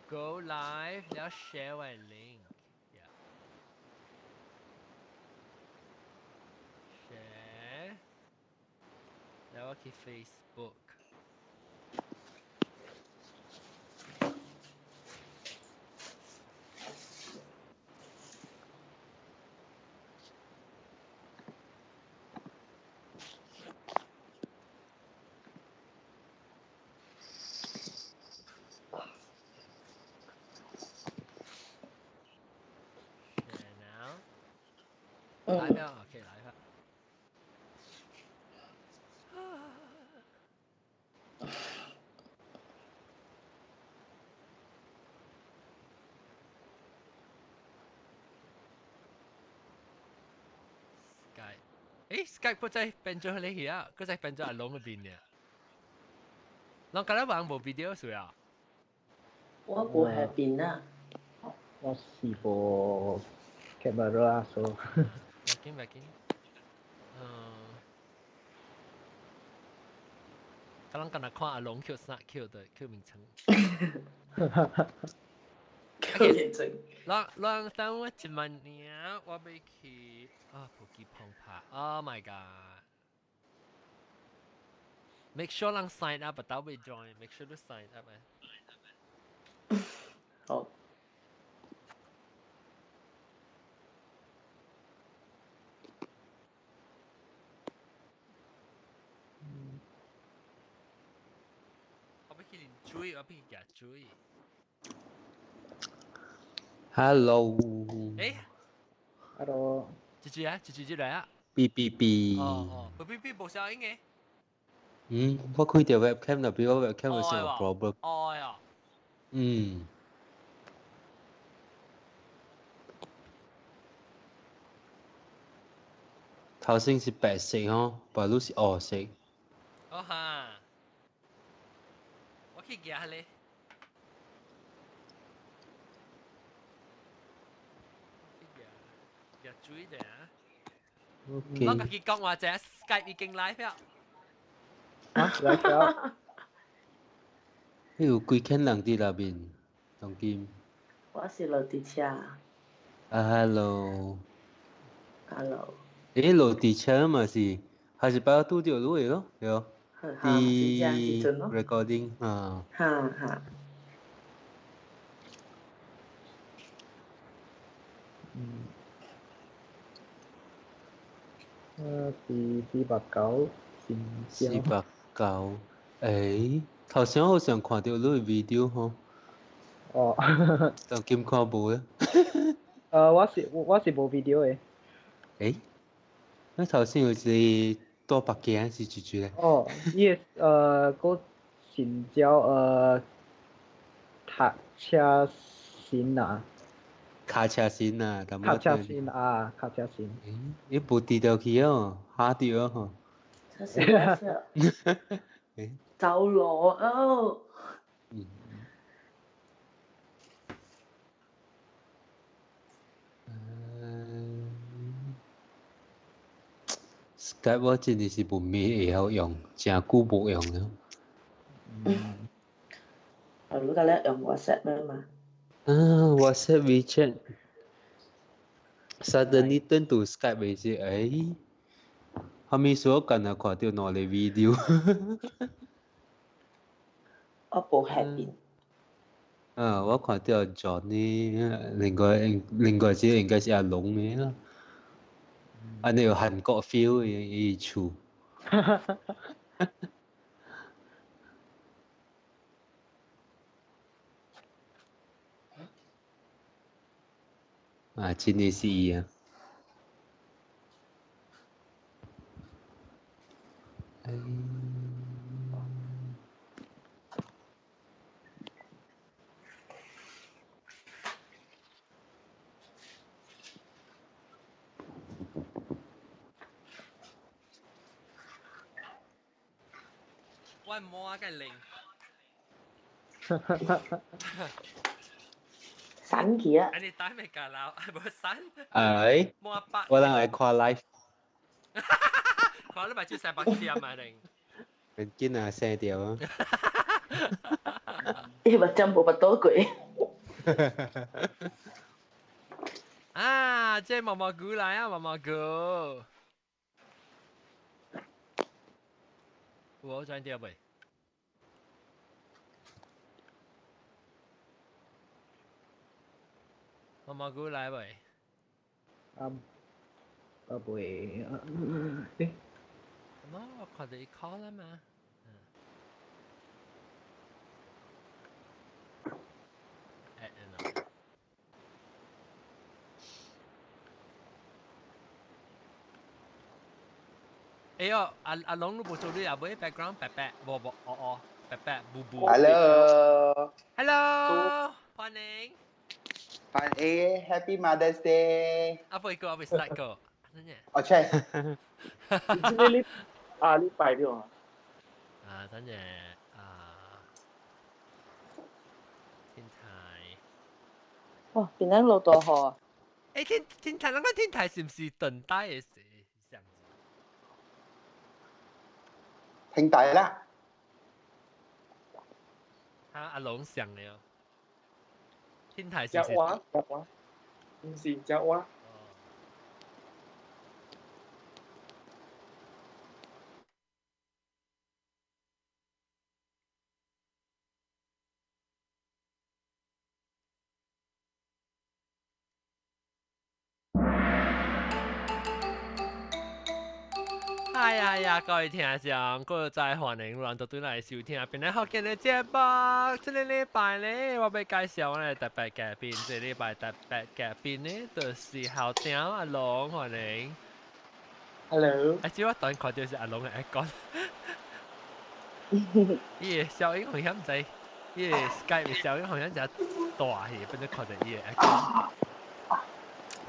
Go live，你要 share 我 link。Yeah. Share。然後我去 Facebook。Share now。來啦，OK，來啦。Skype，誒，Skype 嗰隻變咗你去啊，嗰隻變咗阿龍嗰邊嘅。攏今日玩無 video 數啊？我無喺邊啊。我是無 camera 所。唔緊唔緊。嗯。剛剛今日看阿龍 Q 啥 Q 的 Q 名稱。 Q 名稱。咱等我一萬年，我欲去啊，普吉碰拍。Oh my god！Make sure 人 sign up，但會 join。Make sure to sign up 啊。好。我欲去啉水，我欲去食水。 Hello。誒，Hello。一句啊，一句入來啊。 B B B。哦哦，B B B 無聲音嘅。嗯，我開條 webcam 就俾我 webcam 有什麼 problem。哦呀。嗯。頭先是白色吼，白鷺是黑色。哦哈。我去夾咧。去夾，夾水者。 OK。我家己講話者 Skype 已經 live 了。啊，live 了。你有幾千人佇內面？當今。我是落佇車。啊，hello。 Hello。誒，落佇車嘛是，還是擺拄著你的咯，對。佇 recording 啊。哈哈。嗯。489，490，誒，頭先好像看到你的 video 吼。哦。當今看無咧。我是無 video 的。誒，你頭先有一個大白鏡是住住咧？哦，伊個個神交塔車神啊。卡車神啊，卡車神啊，卡車神。誒，伊無跌掉去哦，嚇掉吼。這是誒。走路哦。嗯。Skype 我真的是無咩會曉用，誠久無用了。嗯。啊，你甲咧用 WhatsApp 啦嘛？啊，WhatsApp、WeChat。Suddenly turn to Skype 時，誒，後面所近啊看到兩個 video。我無喺邊。啊，我看到 Johnny，另外一個應該是阿龍的啦。按呢有韓國 feel 的伊厝。啊，真的是伊啊！我摸個零。散去啊！你打未㗎啦？無散。哎。摸百。我人愛看 live。看你咪做成白痴啊嘛定。緊緊啊，聲掉啊！伊目針無巴肚過。啊，這毛毛菇來啊，毛毛菇。有轉掉未？毛毛菇來未？啊，啊未，誒。咁我看到伊 call 啦嘛。哎喲，阿阿龍你無做你也無 background 白白，無無哦哦，白白布布。 Hello。 Hello，歡迎。歡迎 Happy Mother's Day。阿貝哥，阿貝 start 個。哦，check。你啊，你擺咗啊？啊，等陣啊，天台。哇，邊個落大雨啊？誒，天天台，那個天台是唔是等待的時？停底啦！啊，阿龍上了，天台是食蛙，食蛙，唔是食蛙。哎呀呀！各位聽眾，各位歡迎來到對來收聽。邊個福建的節目？這個禮拜咧，我欲介紹我的特別嘉賓。這個禮拜特別嘉賓呢，就是校長阿龍，歡迎。 Hello。啊，只我當看到是阿龍來講。伊的聲音好像毋知，伊的 Skype 的聲音好像真大去，變做看到伊的講。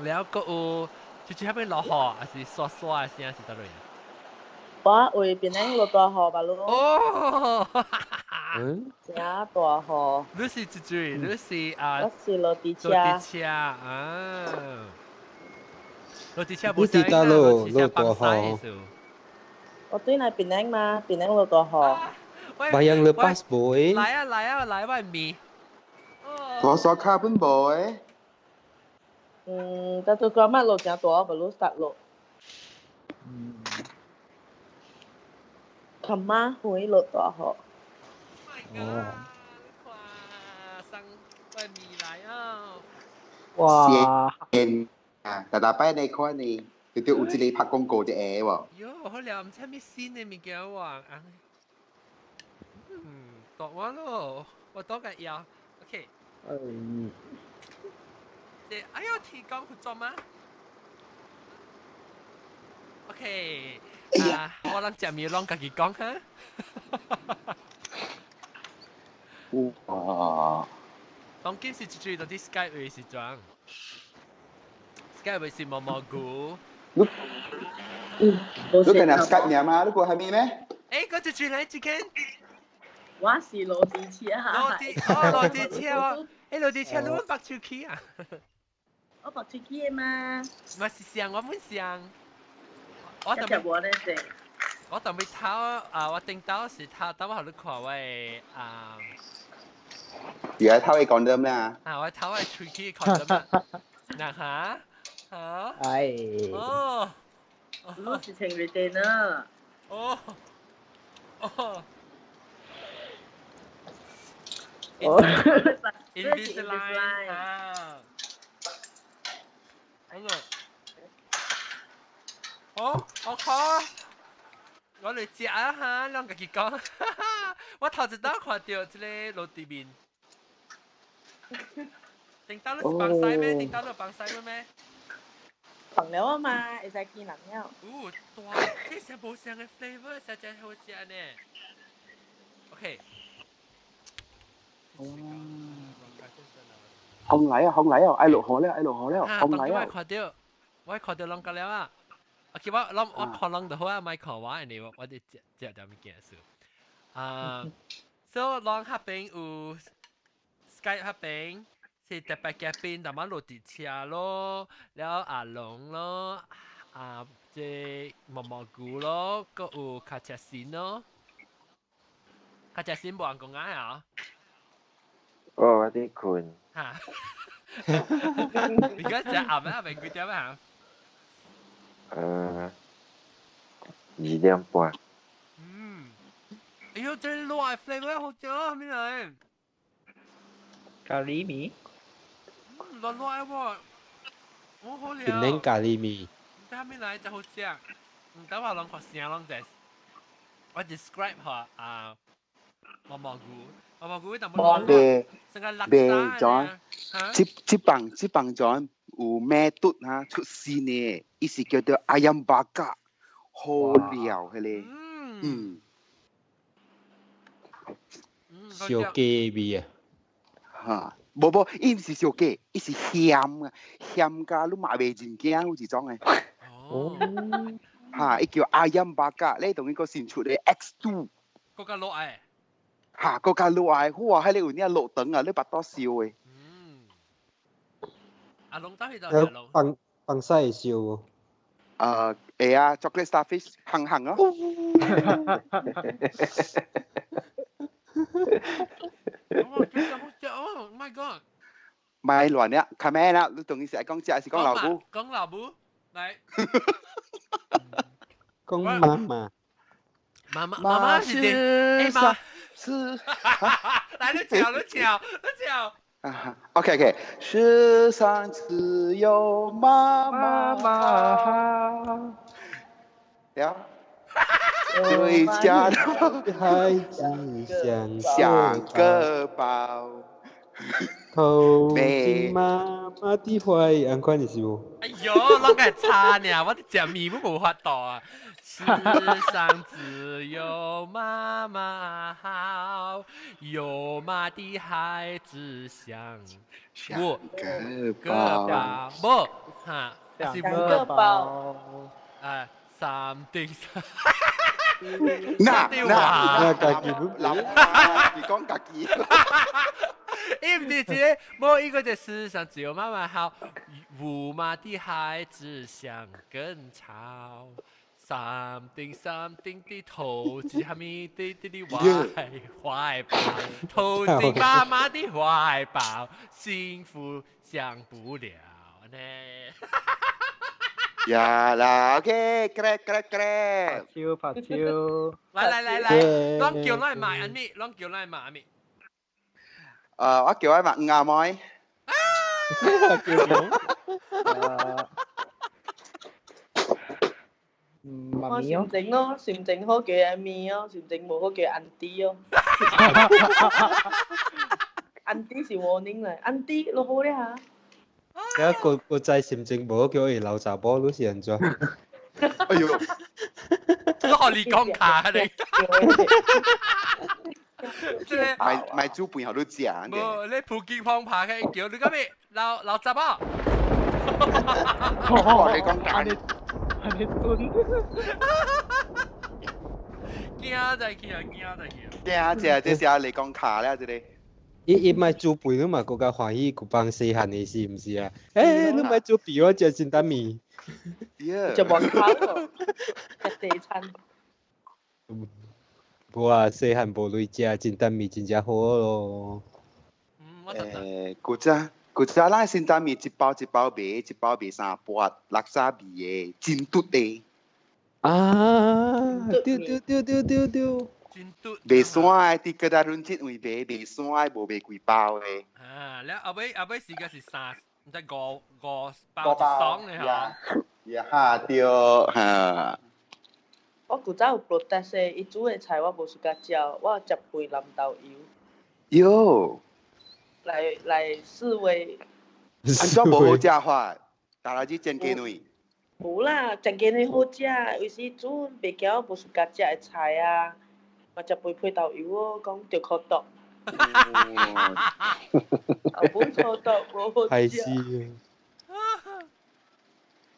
了，閣有，就是彼落雨，還是沙沙的聲是佗落？我為檳城落大雨吧，哦，嗯，真大雨。你是一水，你是啊？我是落地車。落地車啊！落地車無你佇佗落大雨？我對來檳城嘛，檳城落大雨。 Bayang lepas boy。來啊來啊來，我面。我所卡本 boy。嗯，但做今仔落真大，無落實落。嗯。琴晚會落大雨。哦。你看，送我面來啊！哇！啊，特特擺你看呢，就對有一個拍廣告的下喎。喲，好了，毋知咩新的物件喎，啊。嗯，大我咯，我多個要，OK。嗯。這哎呦，天光合作嗎？OK。啊！我攏食麵攏家己講哈。哇！當今是最到啲 Skype 嘅時陣，Skype 會是毛毛菇。你你今日 Skype 爾嗎？你過係咩咩？誒，嗰隻轉嚟隻間。我是落地車。落地哦，落地車哦。誒，落地車你揾白出去啊？我白出去的嘛。唔是上，我唔上。我特別我特別頭啊！我頂到是頭，等我予你看我的啊。而家頭會講得咩啊？啊！我頭的喙齒講得咩？嗱嚇嚇。哎。哦。你是穿 retainer。哦。哦。哦。 Invisalign 啊。好個。哦，我靠！我嚟食啊哈，攏家己講。我頭一道看到這個落地面。頂到你是放屎咩？頂到你放屎咩？放了啊嘛，會使見人了。哦，大，這是無相的 flavor，實在好食呢。OK。紅嚟啊，紅嚟啊，愛落雨了，愛落雨了，紅嚟啊！我看到，我看到攏個了啊。OK，我諗我看攏就好啊，莫看我，因為我我佇食食點物件事。啊，所以攏彼邊有 Skype 彼邊是特別嘉賓，淡仔落地車咯，了阿龍咯，啊，這毛毛菇咯，閣有卡車線咯，卡車線無人講愛啊？哦，我佇睏。嚇！而家食暗啊，未幾點啊？2點半。嗯。哎呦，這滷的 flavor 好食啊，咩嚟？咖喱麵。嗯，辣辣的喎，好好料。檳榔咖喱麵。這咩嚟？真好食。唔等我攏看聲攏在。我 describe 下啊，毛毛菇，毛毛菇淡薄白成個白種，這這棒這棒種有咩嘟哈出新的，伊是叫做 ayam bakar，好料彼個，嗯。燒雞味啊！哈，無無，伊毋是燒雞，伊是鹹啊，鹹甲你嘛袂真驚有一種的。哦。哈，伊叫 ayam bakar，你同伊個新出的 X2。閣較落來。哈，閣較落來，哇，彼個有影落腸啊，你腹肚燒的。嗯。阿龍走去就阿龍。放放屎會燒無？會啊，chocolate starfish 香香哦。哇，真係好食哦！My God！咪亂啦，較咩啦？你當伊是愛講食，還是講老母？講老母，來。講媽媽。媽媽，媽媽是點？媽是。來，你唱，你唱，你唱。 OK OK，世上只有媽媽好。對啊。對家的孩子像像個寶，投進媽媽的懷，按款是無？哎呦，攏個差呢，我佇食麵都無法度啊！世上只有媽媽好，有媽的孩子像個寶，無哈，是個寶，哎，三丁三。嗱嗱，家己諗，你講家己。伊毋是一個，無一個就世上只有媽媽好，無媽的孩子像根草。三丁三丁的投進哈咪的的的懷懷抱，投進媽媽的懷抱，幸福享不了呢。呀啦，OK，correct correct correct。拍手拍手。來來來來，攏叫來買阿咪，攏叫來買阿咪。我叫來買五阿妹。叫冇。我心情咯，心情好叫阿咪哦，心情無好叫 auntie 哦。auntie 是 warning 嚟，auntie 落好咧嚇。一個個仔心情無好叫伊老查某，你是按怎？哎呦，我你講卡你。這個買買煮飯予你食。無，你普京方拍嘅叫你講咩？老老查某。我你講假。你尊。驚在去啊！驚在去啊！驚這這是阿你講卡咧，這個。伊伊莫煮飯，你嘛閣較歡喜，舊幫細漢的時，毋是啊？欸，你莫煮飯，我食清淡麵。食無口食地餐。無啊，細漢無鐳食清淡麵，真正好咯。欸，古早古早咱清淡麵一包一包賣，一包賣三鉢，六沙味的，真嘟的。啊！對對對對對對。賣山的，佇哥打潤節位賣，賣山的無賣幾包的。啊，了後尾後尾時間是三，毋知五五包一雙的吼。呀哈對，哈。我古早有 protest 的，伊煮的菜我無 suka 食，我食肥南豆油。喲。來來示威。按怎無好食法？大家去煎雞卵。無啦，煎雞卵好食，有時煮袂曉無 suka 食的菜啊。我食肥配豆油哦，講著苦毒。後本苦毒無好係食。是。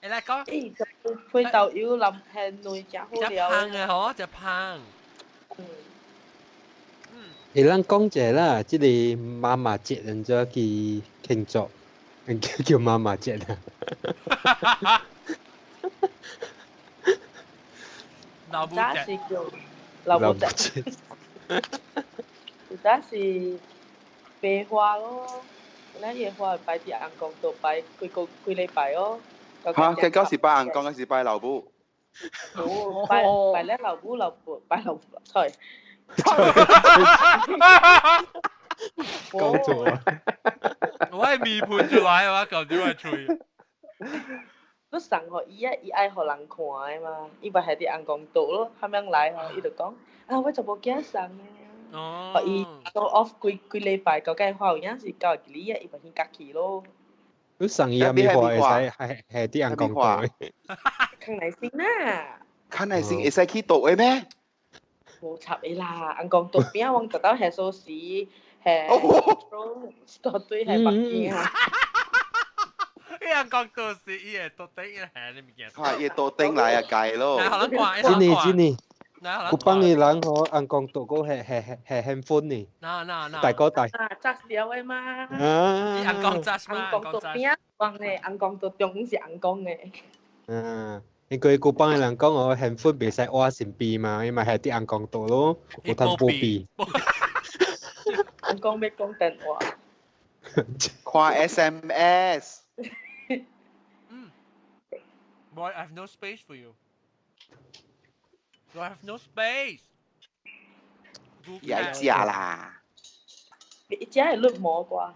欸，來講。欸，食配豆油淋鮮卵誠好食料。芳的吼，食芳。欸，咱講一下啦，這個媽媽節按怎去慶祝？叫叫媽媽節啊。老母早是叫老母節。有早是白花咯，咱個花擺佇紅光度擺幾個幾禮拜哦。嚇，結果是拜紅光還是拜老母？冇拜拜咧老母老母拜老母，菜。講錯啊！我係面盤出來啊！我舊啲我吹。你送予伊啊，伊愛予人看的嘛，伊咪係佇紅光度咯，後面來吼，伊就講啊，我就無驚送的。哦。伊 show off 幾幾禮拜，究竟花有影是交一日啊，伊咪先家去咯。你送伊阿咪話會使係係啲紅光度的。康乃馨啦。康乃馨會使去倒的咩？無插的啦，紅光度邊往特到下鎖匙，下到對下北京啊。伊紅光度是伊會倒頂下你物件。嚇，伊倒頂來啊計咯。真的真的。古幫的人吼，紅光度個係係係 handphone 呢。嗱嗱嗱。大哥大。啊，扎小的嘛。啊。紅光扎嘛。紅光度邊光的，紅光度中午是紅光的。嗯。因為古幫的人講哦，handphone 袂使挖身邊嘛，伊嘛係佇紅光度咯，有通保庇。紅光欲講電話。看 SMS。 Boy, I have no space for you. I have no space. 伊愛食啦。伊食會落毛啩。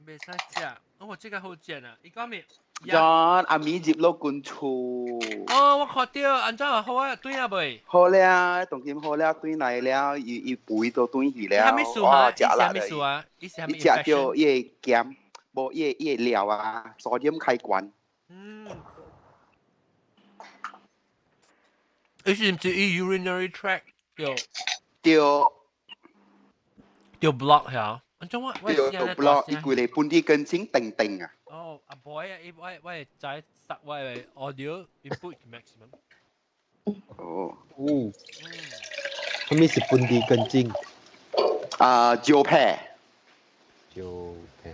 袂使食，哦，這個好食啊！伊講咩？ John，阿咪入落近厝。哦，我看到，按怎好啊？對啊未？好了，當今好了，轉來了，伊伊肥都轉去了。啥物事啊？伊啥物事啊？伊啥物？伊食到伊的鹹，無伊的伊的料啊，昨點開關。嗯。伊是毋是伊 urinary tract 對？對。對 block 嚇？按怎我對 block，伊規個本地根青定定啊。哦，阿 boy 啊，伊我我會知塞我的 audio input maximum。哦。哦。啥物是本地根莖？啊，蕉皮。蕉皮。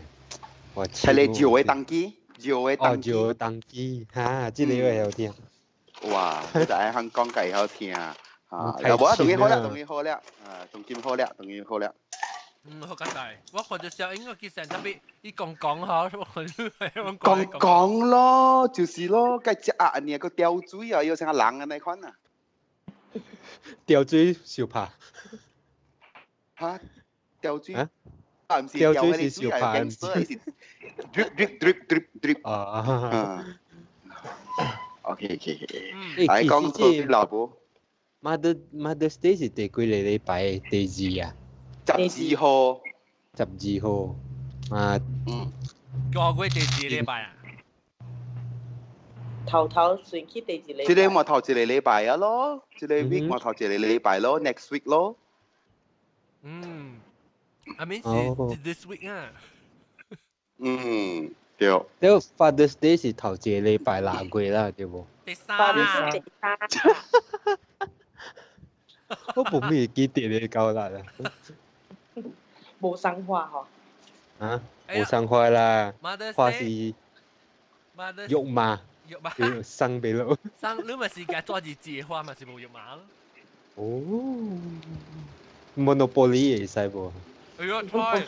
我係你蕉的當機，蕉的當機。哦，蕉的當機，哈，這個我會曉聽。哇！就喺香港計好聽啊！啊，又無啊，當然好了，當然好了，啊，當今好了，當然好了。嗯，好簡單。我看到小英個其實特別，伊講講吼，我看到講講咯，就是咯，該食壓呢個吊水啊，有成個人安尼款啊。吊水相拍。嚇？吊水？啊，毋是吊水是相拍，毋是。drip drip drip drip drip。啊。 OK OK OK。來講佢老母。 Mother's Day 是第幾個禮拜？第二啊？ 12號。 12號。啊。嗯。個月第二禮拜啊？頭頭算去第二禮拜。這個嘛頭一個禮拜啊咯，這個 week 嘛頭一個禮拜咯，next week 咯。嗯。I mean 是 this week 啊。嗯，對。對，Father's Day 是頭一個禮拜哪月啦，對無？第三啊。第三。我無咩記得咧，夠啦。無生花吼。啊，無生花啦。花是肉麻。肉麻。生俾落。生，你咪是家做日子花，咪是無肉麻咯。哦。Monopoly 會使無？哎呦，錯。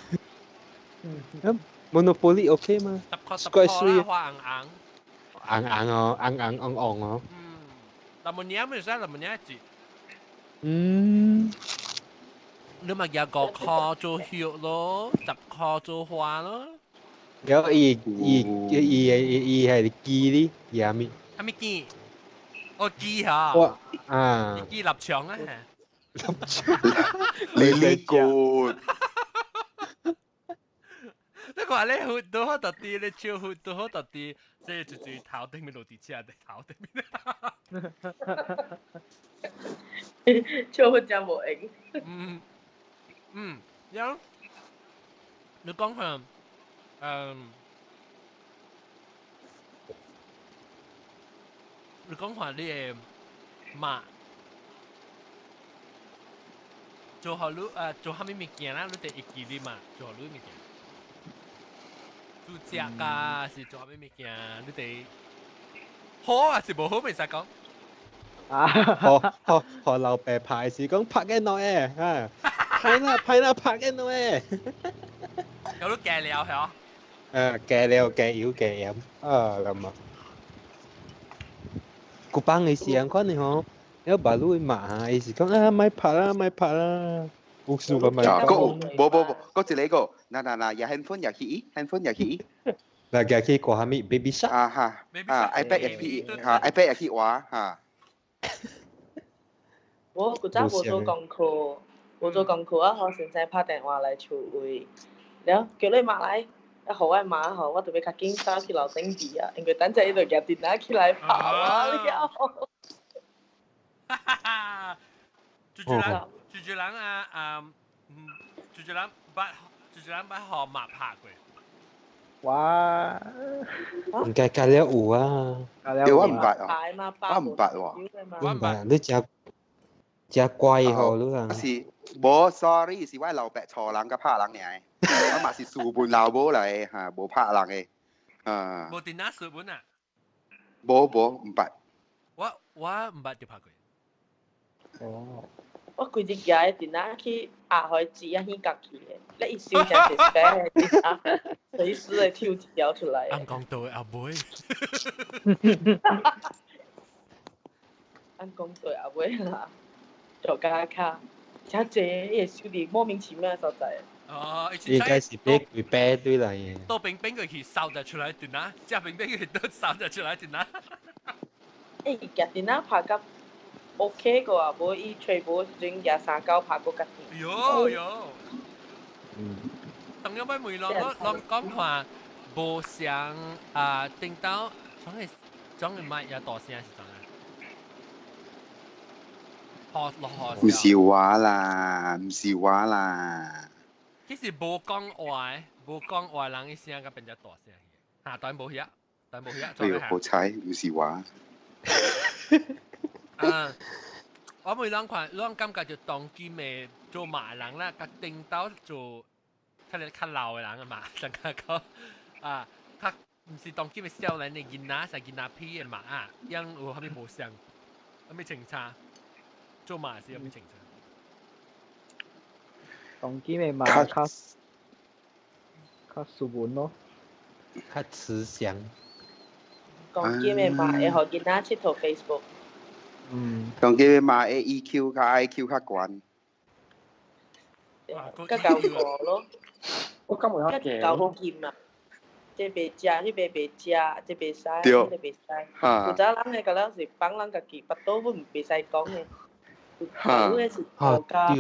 Monopoly OK 嗎？ 10塊10塊啦，花紅紅。紅紅哦，紅紅紅紅哦。嗯，林木年咪使，林木年一節。嗯。你咪夾5塊做葉咯，10塊做花咯。有伊伊伊伊伊係機哩，伊係咪？係咪機？哦機嚇。哇啊！機立場啊！立場。 Really good。你看你好都好特啲，你超好都好特啲，即係就就頭頂面落地車，頭頂面。超好真無用。嗯嗯，有你講下，你講下你嘅媽做好你做啥物物件啦？你得會記得嘛？做好你物件。煮食啊，是做啥物物件？你得好啊，是無好，袂使講。啊！學學學老爸拍是講拍緊落誒，啊，拍啦拍啦拍緊落誒。有都加料係啊，加料加油加鹽啊，咁啊。古幫嘅時間看你吼，有把路罵，伊是講啊，咪拍啦，咪拍啦，有數個咪。啊，個無無無，個一個，嗱嗱嗱，也 handphone 也去，handphone 也去。嗱，佢去過下咪 baby shark。啊哈，啊 iPad 也去，嚇 iPad 也去玩嚇。我古早無做功課，無做功課啊！予先生拍電話來厝位，了叫你媽來，啊，予我媽吼，我特別較緊走去樓頂佇啊，因為等陣伊就舉電話起來拍我了。哈哈，豬豬人，豬豬人啊啊，豬豬人捌，豬豬人捌予媽拍過。哇！應該加了有啊。對，我毋捌哦，我毋捌喎。我毋捌，你誠誠乖吼，你啊。是，無，sorry，是我老爸錯人佮拍人爾，我嘛是書本老母來嚇，無拍人的。啊。無電腦書本啊？無無，毋捌。我毋捌著拍過。哦。我規日舉個電腦去壓予伊紙啊，耳角去的，你伊收誠濟白的電腦，隨時會抽一條出來。按講道阿妹。按講道阿妹啦，做加卡，誠濟伊會收佇莫名其妙的所在。哦，應該是俾佢啤對來的。倒冰冰佢去掃就出來電腦，食冰冰佢都掃就出來電腦。欸，伊舉電腦拍甲 OK 個啊，無伊揣無時陣舉三九拍閣較甜。喲喲。當然要問攏攏講話無像啊，頂到總係總係麥也大聲是怎啊？學落學。毋是我啦，毋是我啦。其實無講話，無講話人伊聲甲變只大聲去。嚇，當然無遐，當然無遐。哎喲，好彩，毋是我。啊！我每人看，攏感覺就當今的做馬人啦，佮頂到做較較老的人啊嘛，上較講啊，較毋是當今的少年的囡仔，是囡仔批的馬啊，樣有啥物無相，啥物清差，做馬是啥物清差？當今的馬較較斯文咯，較慈祥。當今的馬會予囡仔𨑨迌 Facebook。嗯，當今的馬的 EQ 較 IQ 較懸。較夠過咯。我感覺較較夠金啊！這袂食，彼個袂食，這袂使，彼個袂使。古早人的個了是放人家己，腹肚阮袂使講的。哈。阮是國家食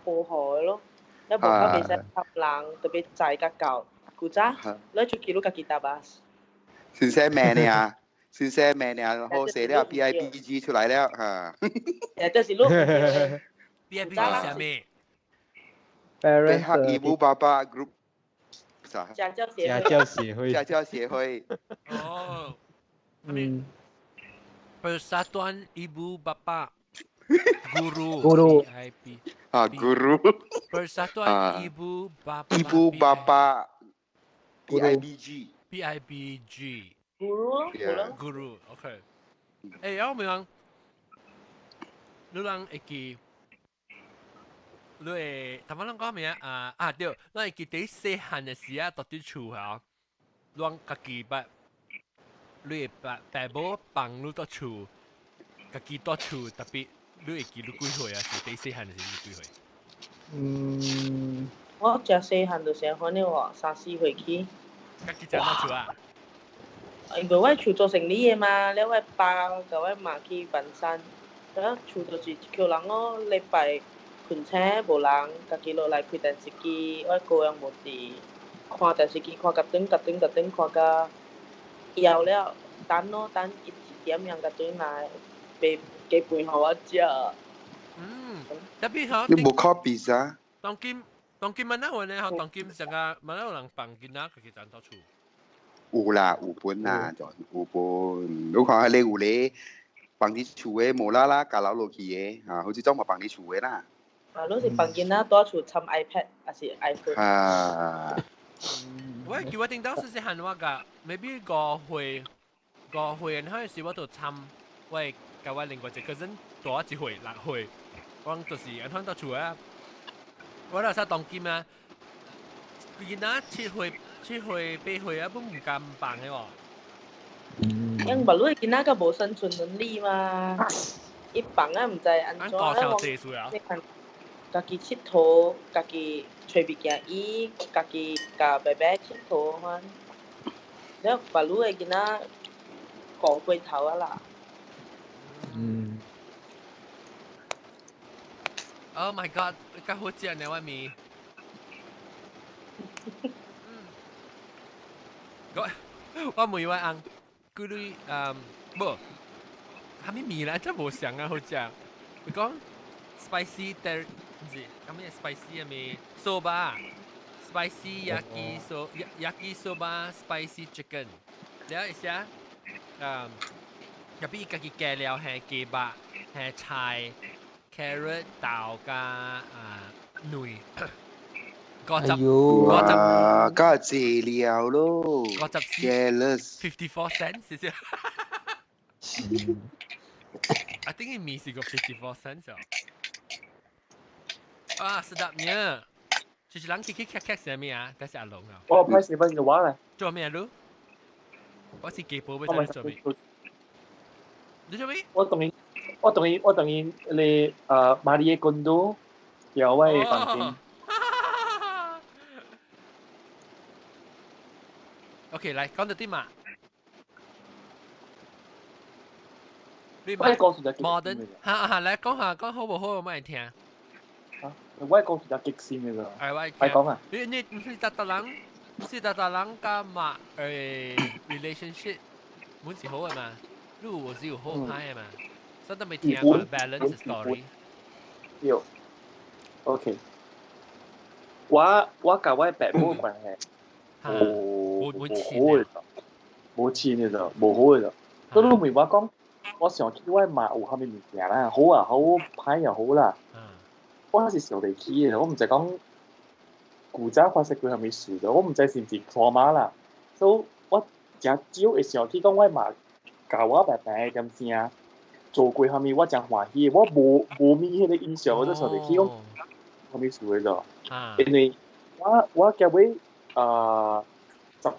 保護的咯，你無較袂使插人，特別載較夠。古早你出去你家己搭巴士。先生命呢啊！先生命呢，好寫了 BIBG 出來了嚇。誒，就是你。 BIBG 啥物？貝克義母爸爸 group。家教協家教協會。家教協會。哦。嗯。Persatuan Ibu Bapa Guru. Guru. BIP. 啊，Guru。 Persatuan Ibu Bapa. Ibu Bapa. BIBG. BIBG. Guru. Guru. OK。欸，我問人，你人會記？你會頭先咱講咩啊？啊對，咱會記佇細漢的時啊，蹛佇厝吼，咱家己捌，你會爸爸母放你蹛厝，家己蹛厝，特別你會記你幾歲啊？是佇細漢的時你幾歲？嗯，我誠細漢就成款了喎，三四歲起。家己踮佗厝啊？因為我厝做生理的嘛，了我爸共我媽去辦山，了厝就是一群人咯，禮拜。困醒無人，家己落來開電視機，我個人無佇，看電視機看甲轉甲轉甲轉看甲枵了，等咯等伊一點樣甲轉來，賣雞飯予我食。嗯，特別吼，你無靠 pizza？當今當今乜那呢？吼，當今成個乜那有人放囡仔家己踮佗厝？有啦，有本啦，就有本。你看彼個有咧放佇厝的，無啦啦共留落去的，啊，好似種嘛放佇厝的啦。啊，攏是放囡仔蹛厝參 iPad 抑是 iPhone。啊！我記我頂到細細漢我共 maybe 5歲5歲，嗰陣時我就參我共我另外一個 cousin 大我一歲6歲，我就是按怎蹛厝啊。我那時當今啊，囡仔7歲、7歲、8歲啊，都唔敢放嘅喎。因為你囡仔個無生存能力嘛，伊放啊毋知按怎。啊。家己𨑨迌，家己揣物件伊，家己共爸爸𨑨迌款。了別女的囡仔顧過頭啊啦。嗯。 Oh my god！較好食呢，我麵。我我問我翁，幾類無，啥物麵啦？真無想啊，好食。伊講 spicy ter，毋是，啥物 spicy 的麵？Soba，spicy yaki so yakisoba spicy chicken。了一下，入邊家己加料係雞肉，係菜。carrot 豆加啊卵，五十五十，加濟料咯，54 jealous 54 cents，謝謝。I think 麵是個 54 cents 哦。啊，sedapnya。就是人去去吃吃啥物啊？但是阿龍啊。我歹勢歹勢我咧。做咩啊？我是雞婆，要做咩？你做咩？我同伊。我同伊，我同伊咧，瑪麗嘅 condo 調我嘅房間。 OK，來講到啲嘛？你我講實在 modern，哈哈，來講下講好唔好？我咪聽。啊，我講實在激心嘅咋。哎，我快講啊！你你是達達人，是達達人加嘛？relationship 本是好嘅嘛？如果是有好歹嘅嘛？所以都未聽過 balance story。對，OK。我我佮我爸母關係，無無好嘅，無親嘅就，無好嘅就。所以你問我講，我想起我媽有啥物物件啦，好啊好，歹又好啦。我是想袂起嘅，我毋知講古早發生過啥物事，我毋知是毋是錯媽啦。所以我誠少會想起講我媽教我爸爸點聲。做過啥物，我誠歡喜，我無無咪彼個印象，我都想袂起講啥物事的咯。因為我我結尾19歲，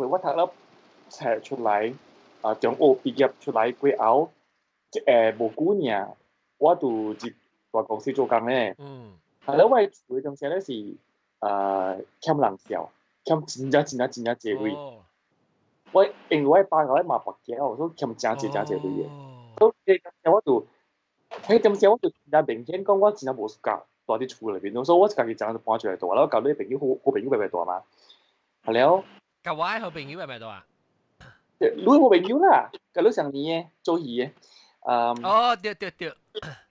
我讀了冊出來，中學畢業出來過後，無久爾，我就入大公司做工咧。嗯。啊，了我厝的東西咧是欠人笑，欠真正真正真正濟鐳。我因為我爸共我媽跋筊，所以欠誠濟誠濟鐳的。所以我就，彼點時我就真明顯講，我真正無 suka 住佇厝內面，所以我家己一人就搬出來住，然後共你朋友好好朋友白白住嘛。係了。共我的好朋友白白住啊？你好朋友啦，共你上年的做戲的。哦，對對對。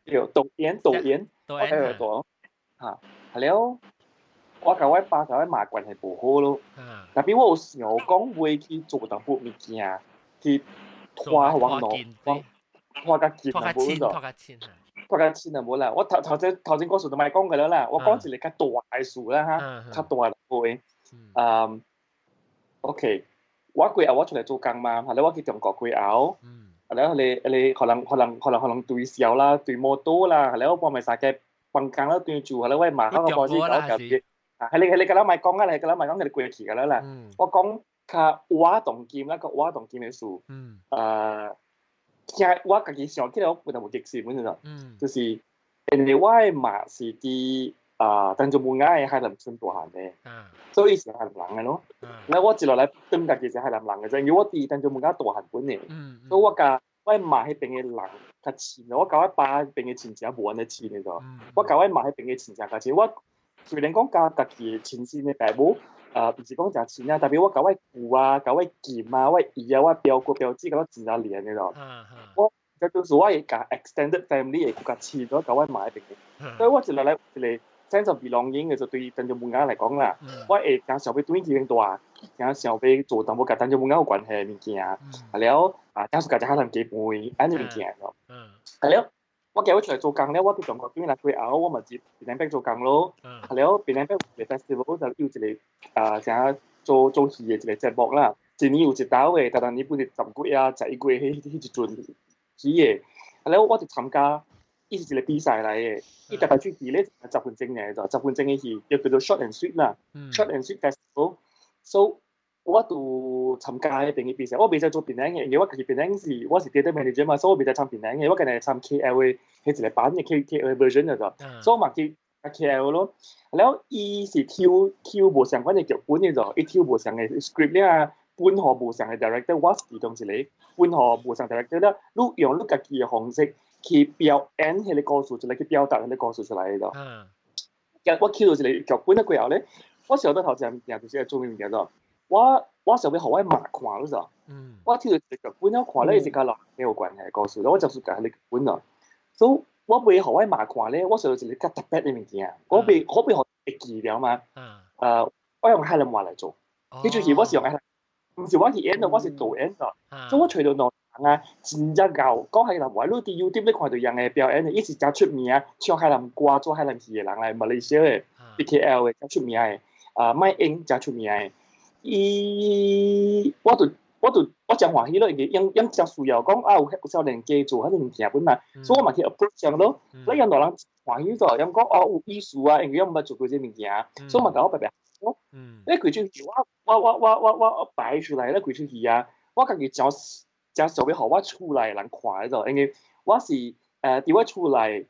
對，導演導演，導演住。嚇，係了，我共我爸共我媽關係無好咯。特別我有想講會去做淡薄物件，去拖往路往。拖較近啊，無咯，拖較親啊，無啦。我頭頭先頭先講事就莫講過了啦，我講一個較大的事啦哈，較大的話。嗯，OK，我過後我出來做工嘛，後來我去中國過後，後來彼個彼個可能可能可能可能推銷啦，推摩托啦，後來我半暝三更放工了轉做，後來我媽口個報紙搞搞住，啊，彼個彼個佮咱莫講啊，彼個咱莫講，彼個過去個了啦。我講較活動金啦，個活動金的事，聽我家己想起來，我本來無激心，本身就是因為我的媽是佇啊欉竹文雅的海南村大漢的，所以伊是海南人的咯。然後我一路來轉家己是海南人的，因為我佇欉竹文雅大漢本的，所以我佮我媽彼邊的人較親，我佮我爸彼邊的親戚無按呢親的咾。我佮我媽彼邊的親戚較親，我雖然講佮家己的親生的爸母，毋是講誠親啊，特別我佮我舅啊、佮我舅啊、我姨啊、我表哥表姊，佮我真正連的咯。我這就是我會共 extended family 會較親，我佮我媽彼邊的。所以我一路來一個 sense of belonging 的，就對欉竹文雅來講啦，我會誠想欲轉去彼蹛，誠想欲做淡薄共欉竹文雅有關係的物件，啊了啊，誠想共食海南雞飯，按呢物件咯。啊了，我今日出來做工了，我佇中國轉來過後，我嘛佇檳城做工咯。啊了，檳城有一個 festival 就有一個啊，啥做做戲的一個節目啦。一年有一道的，逐逐年本是10月啊、11月彼彼一陣起的。啊了，我就參加。伊是一個比賽來的，伊逐擺出戲咧10分鐘爾就10分鐘的戲，就叫做 short and sweet 啦，short and sweet festival。So 我就參加彼邊的比賽，我袂使做檳城的，因為我家己檳城是我是 theatre manager 嘛，所以我袂使參檳城的，我干焦參 KL 的彼一個版的 KL version 的就，所以我嘛去 KL 咯。了伊是抽抽無相關的劇本的就，伊抽無相的 script 了，分予無相的 director，我是其中一個，分予無相 director 了，你用你家己的方式去表演彼個故事出來，去表達彼個故事出來的就。我抽到一個劇本的過後咧，我想到頭一項物件就是做咩物件就。我想欲予我媽看，你知無？我抽到一個劇本，我看咧是佮老人有關係的故事，我就是共彼個劇本咯。所以我欲予我媽看咧，我想到一個較特別的物件，我欲我欲予會記了嘛。我用海南話來做，彼出戲我是用海南，毋是我去演的，我是導演的。所以我揣著兩個人啊，真正𠢕講海南話，你佇 YouTube 你看著𪜶的表演的，伊是誠出名，唱海南歌、做海南戲的人來，馬來西亞的，KL 的誠出名的，啊麥英誠出名的。伊，我就我誠歡喜咯，因為𪜶誠需要講啊有有少年家做彼個物件本嘛，所以我嘛去 approach 𪜶咯，了𪜶大人歡喜咗，𪜶講哦有意思啊，因為𪜶毋捌做過這個物件，所以嘛共我白白咯。咧規出戲我擺出來咧規出戲啊，我家己誠誠想欲予我厝內人看的，因為我是佇我厝內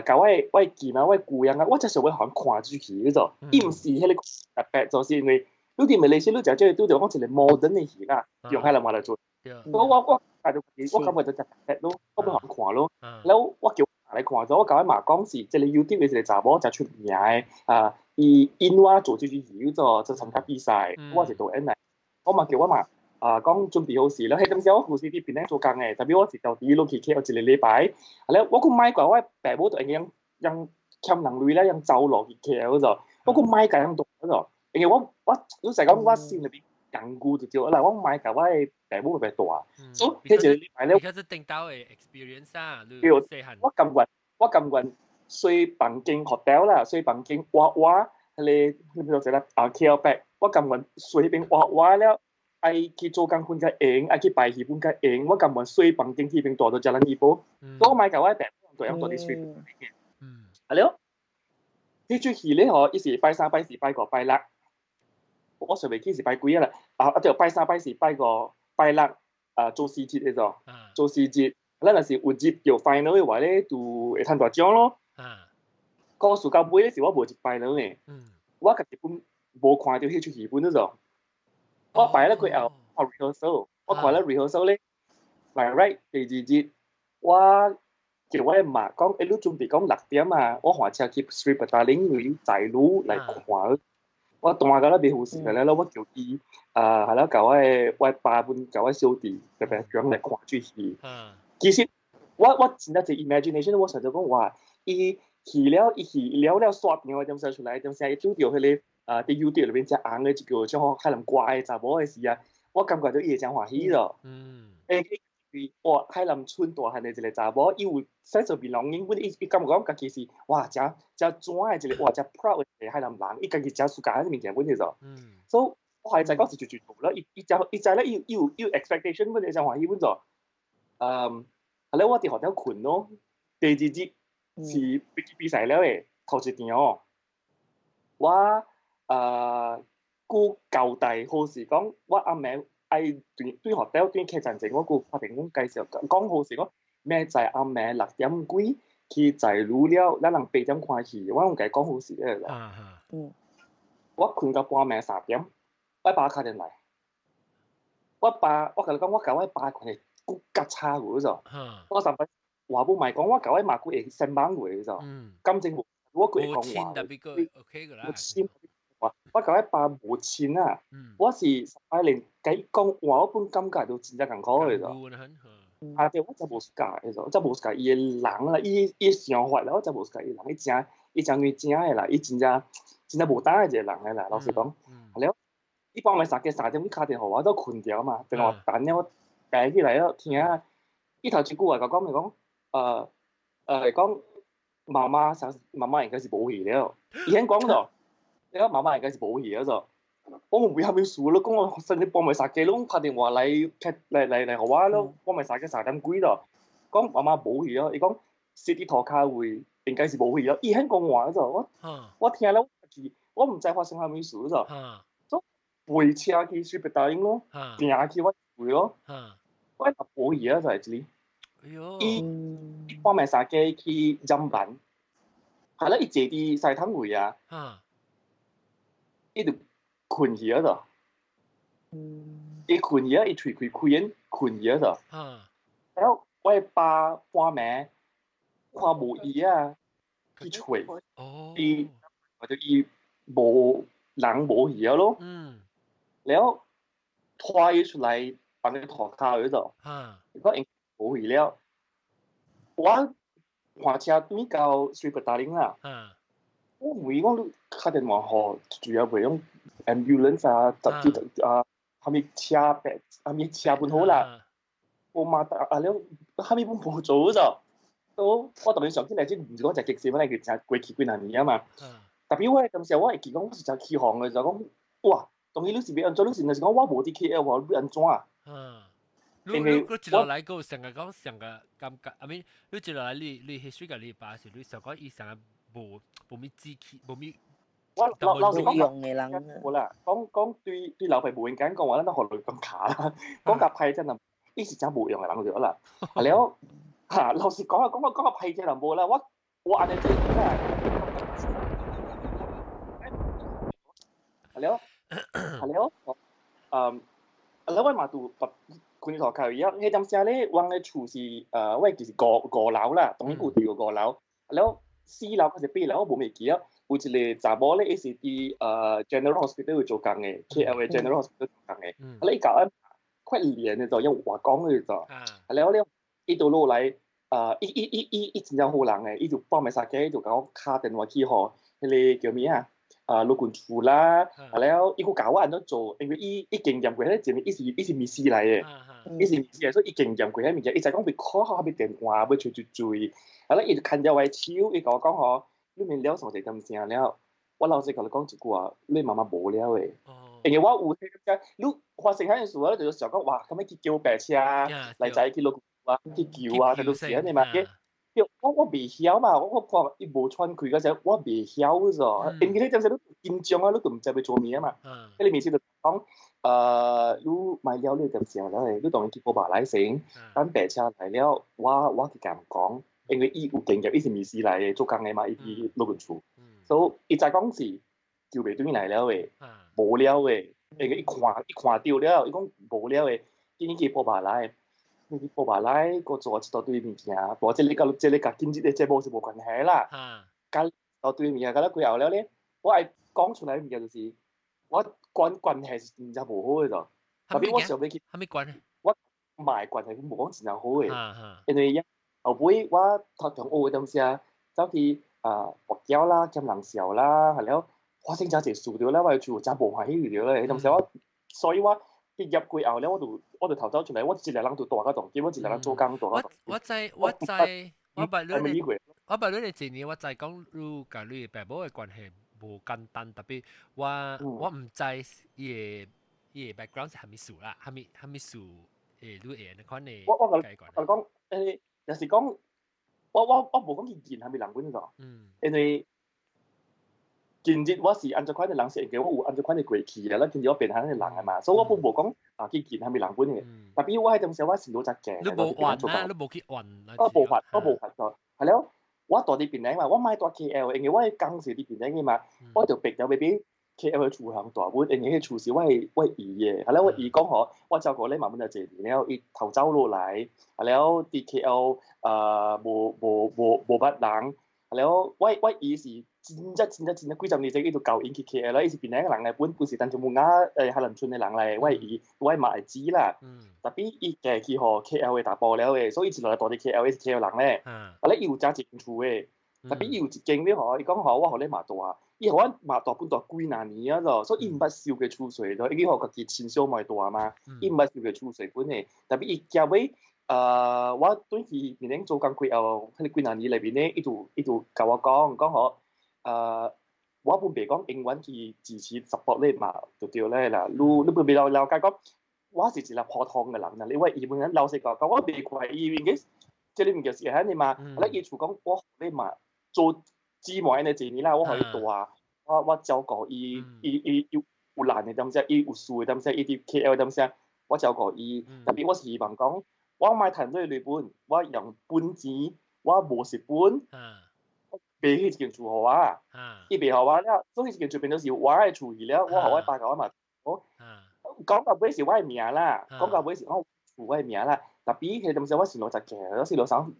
共我舅啊、我姑樣啊，我誠想欲予𪜶看這出戲，你知無？伊毋是彼個特別，就是因為。你佇馬來西亞，你誠少拄著講一個 modern 的戲啦，用海南話來做。我我感覺就特別咯，我欲予𪜶看咯。了我叫來看咗，我共我媽講是這個 YouTube 的一個查某誠出名的啊，伊引我做這出戲做做參加比賽，我是導演來。我嘛叫我媽啊講準備好勢了，彼當時我舊時佇檳城做工的，特別我是到佇落去 KL 一個禮拜，了我閣買過我爸母就會用用欠人鐳咧，用走路去 KL 咗，我閣買共𪜶做咗。因為我我老實講，我心裏邊艱苦就對啦，我莫共我的爸母特別大，所以彼一個禮拜咧，你是頂到的 experience 啊，對，我甘願我甘願睡房間 hotel 啦，睡房間活活彼個，彼個叫做啊 KL back，我甘願睡彼邊活活了，愛去做工睏較閒，愛去排戲睏較閒，我甘願睡房間彼邊蹛到遮爾一步，所以我莫共我的爸母蹛佇睡房間。啊了，彼出戲咧吼，伊是拜三、拜四、拜五、拜六。我想袂記是拜幾啊啦，啊啊對，拜三、拜四、拜五、拜六，啊做司節的做，做司節，咱若是有入叫 final 的話咧，就會趁大獎咯。故事到尾咧是我無入 final 的，我家己本無看著彼出戲本做。我排了過後，我 rehearsal，我看了 rehearsal 咧，by right 第二日，我叫我的媽講，欸，你準備講6點啊，我換車去 Sri Petaling 位載你來看。我蹛到咧袂好勢了，我叫伊啊，係啦，共我的爸本共我小弟特別講來看這戲。其實我真正一 imagination，我想著講哇，伊戲了伊戲了了煞場點寫出來，點寫伊拄著彼個啊，佇 YouTube 裏面誠紅的一個唱海南歌的查某的時啊，我感覺著伊會誠歡喜咯。欸，哇，海南村大漢的一個查某，伊有 sense of belonging，伊感覺講家己是哇，誠誠怎的一個哇，誠 proud 的一個海南人，伊家己誠 suka 彼個物件本的做。所以我還知講是就就做了，伊伊知伊知咧，伊伊有伊有 expectation 本，伊誠歡喜本做。嗯，後來我佇 hotel 睏咯，第二日是比比賽了的頭一場哦，我閣交代好勢講，我暗暝愛對對 hotel 對客棧前，我閣拍電話介紹講好勢講，明仔載暗暝6點幾去載你了，咱人8點看戲，我攏共伊講好勢的啦。我睏到半暝3點，我爸敲電來，我爸我共你講，我共我爸關係閣較差去咗。我上擺話母嘛講，我共我媽閣會先網過咗。感情無，我閣會講話。無親，我共我爸無親啊。我是擺連共伊講話，我本感覺都真正艱苦的咗。啊對，我真無 suka 的咗，真無 suka 伊的人啦，伊伊想法啦，我真無 suka 伊人，伊誠伊誠硬正的啦，伊真正真正無膽的一個人的啦，老實講。了，伊半暝3點去敲電話，我都睏著嘛，電話等了，爬起來了聽，伊頭一句話共講是講，講媽媽啥，媽媽應該是無去了，伊先講咗，你講媽媽應該是無去了咗。我毋為蝦米事咯，講我甚至半暝三更攏拍電話來來來來予我咯，半暝三更3點幾咯，講媽媽無去了，伊講踅佇塗跤位，應該是無去咯。伊肯講話咗，我聽了我毋知發生啥物事咗。所以飛車去 Sri Petaling 咯，行去我位咯，我係無去啊，就係這裡。伊半暝三更去染板，係啦，伊坐佇西塘位啊，伊就睏去啊就。伊睏去啊，伊喙開開眼睏去啊就。然後我爸半暝看無伊啊，去揣，伊或者伊無人無去啊咯。然後拖伊出來放佇塗跤嗰度，我應無去了。我換車轉到 Sri Petaling 啦。我問講你敲電話予主要袂用 ambulance 啊，十幾啊，啥物車白，啥物車本好啦。我媽啊了，啥物本無做咗。都我當然想起來，這毋是講誠激死，本來佢誠過去幾若年啊嘛。特別我當時我會記講，我是誠起哄的，就講哇，當然你是欲按怎，你是若是講我無佇 KL，我欲按怎？你你你一路來個上個講上個感覺，I mean，你一路來你 history 甲你爸是，你想講伊上個無物志氣，無物。我老老實講，用的人。無啦，講講對對老爸無應該講話，咱都予雷咁卡啦。講較歹真係，伊是誠無用的人就對啦。啊了，嚇，老實講啊，講講較歹真係無啦，我按呢做啦。係了，係了，嗯，啊了我嘛拄困塗跤伊啊，彼陣時咧，阮的厝是我記是五樓啦，當然舊對五樓，了四樓還是八樓，我無袂記啊。有一個查某咧，伊是佇General Hospital 做工的，KL 的 General Hospital 做工的。啊，伊共阮快連的就用話講的就，啊了了，伊就落來，伊伊伊伊伊真正好人的，伊就半暝三更，伊就共我敲電話去予彼個叫咩啊？老君厝啦，啊了，伊閣教我按怎做，因為伊伊經驗過，彼前面伊是醫師來的，伊是醫師來，所以伊經驗過彼物件，伊知講欲考好欲電話，欲揣揣水，啊了，伊就牽著我的手，伊共我講吼，你免了上一點聲了，我老實共你講一句話，你媽媽無了的，因為我有彼個，你發生彼件事，我就想講哇，咁欲去叫白車來載去老君厝啊，去救啊，就是按呢嘛。我袂曉嘛，我看伊無喘氣嗰陣，我袂曉咗。因為彼陣時你緊張啊，你都毋知欲做物啊嘛。彼個醫生就講，你莫了你點聲了，你當然去波巴來先，等白車來了，我去共𪜶講，因為伊有經驗，伊是醫師來的，做工的嘛，伊佇老君厝，所以伊知講是救袂轉來了的，無了的，因為伊看伊看著了，伊講無了的，緊去波巴來。你去波巴來，閣做一大堆物件，無這个佮這个佮今日的節目是無關係啦。佮一大堆物件，佮了過後了咧，我愛講出來的物件就是，我關係是真正無好的咯。特別我想欲去，啥物關係？我嘛關係無講真正好的，因為後尾我讀中學的當時，走去跋筊啦，兼人笑啦，係了發生誠濟事著啦，我的厝誠無歡喜著咧。彼當時我，所以我。畢業過後咧，我就逃走出來，我一個人就蹛甲當今，我一個人做工蹛甲當。我知我知，我捌你的，我捌你的一年，我知講你佮你的爸母的關係無簡單，特別我毋知伊的 background 是啥物事啦，啥物啥物事會你會按呢款的。我共你講，若是講，我無講去見啥物人本咗，因為。今日我是按怎款的人，是因為我有按怎款的過去啊，咱今日我變按呢的人啊嘛，所以我本無講啊去見啥物人本的。特別我彼陣時我是老雜嘅，你無還啊？你無去還啊？我無還，我無還咗。係了，我蹛佇檳城嘛，我莫蹛 KL，因為我的工是佇檳城的嘛，我就逼著欲買 KL 的厝通蹛阮，因為彼厝是我的姨的。係了，我姨講吼，我照顧你嘛，阮就坐了，伊頭走落來，係了，佇 KL 啊無無無無捌人，係了，我姨是。真正真正真正幾十年前，伊就教𪜶去 KL 啦，伊是檳城人來，本是陳松武仔海南村的人來，我姨我媽會知啦。特別伊嫁去予 KL 的查埔了的，所以伊一路來蹛佇 KL，伊是 KL 人咧。啊咧，伊有誠一間厝的，特別伊有一間咧吼，伊講吼，我予你媽蹛，伊予阮媽蹛本蹛幾若年啊咯，所以伊毋捌收過厝稅咯，伊予家己親小妹蹛嘛，伊毋捌收過厝稅本的。特別伊結尾，我轉去檳城做工過後，彼個幾若年內面咧，伊就共我講講吼。我本袂講永遠去支持 support 你嘛，就對咧啦。你本袂了解講，我是一個普通的人啦。你我伊本老實講，我袂怪伊，因為這個物件是會按呢嘛，啊，伊厝講我予你嘛做姊妹按呢一年啦，我予伊帶，我照顧伊，伊有難的點子，伊有事的點子，伊佇 KL 點子，我照顧伊。特別我是希望講，我莫趁這個鐳本，我用本錢，我無蝕本，賣彼一間厝予我，伊賣予我了，所以彼間厝變做是我的厝去了，我予我爸共我媽，講到尾是我的名啦，講到尾是我厝我的名啦。特別彼當時我是60幾，我是落省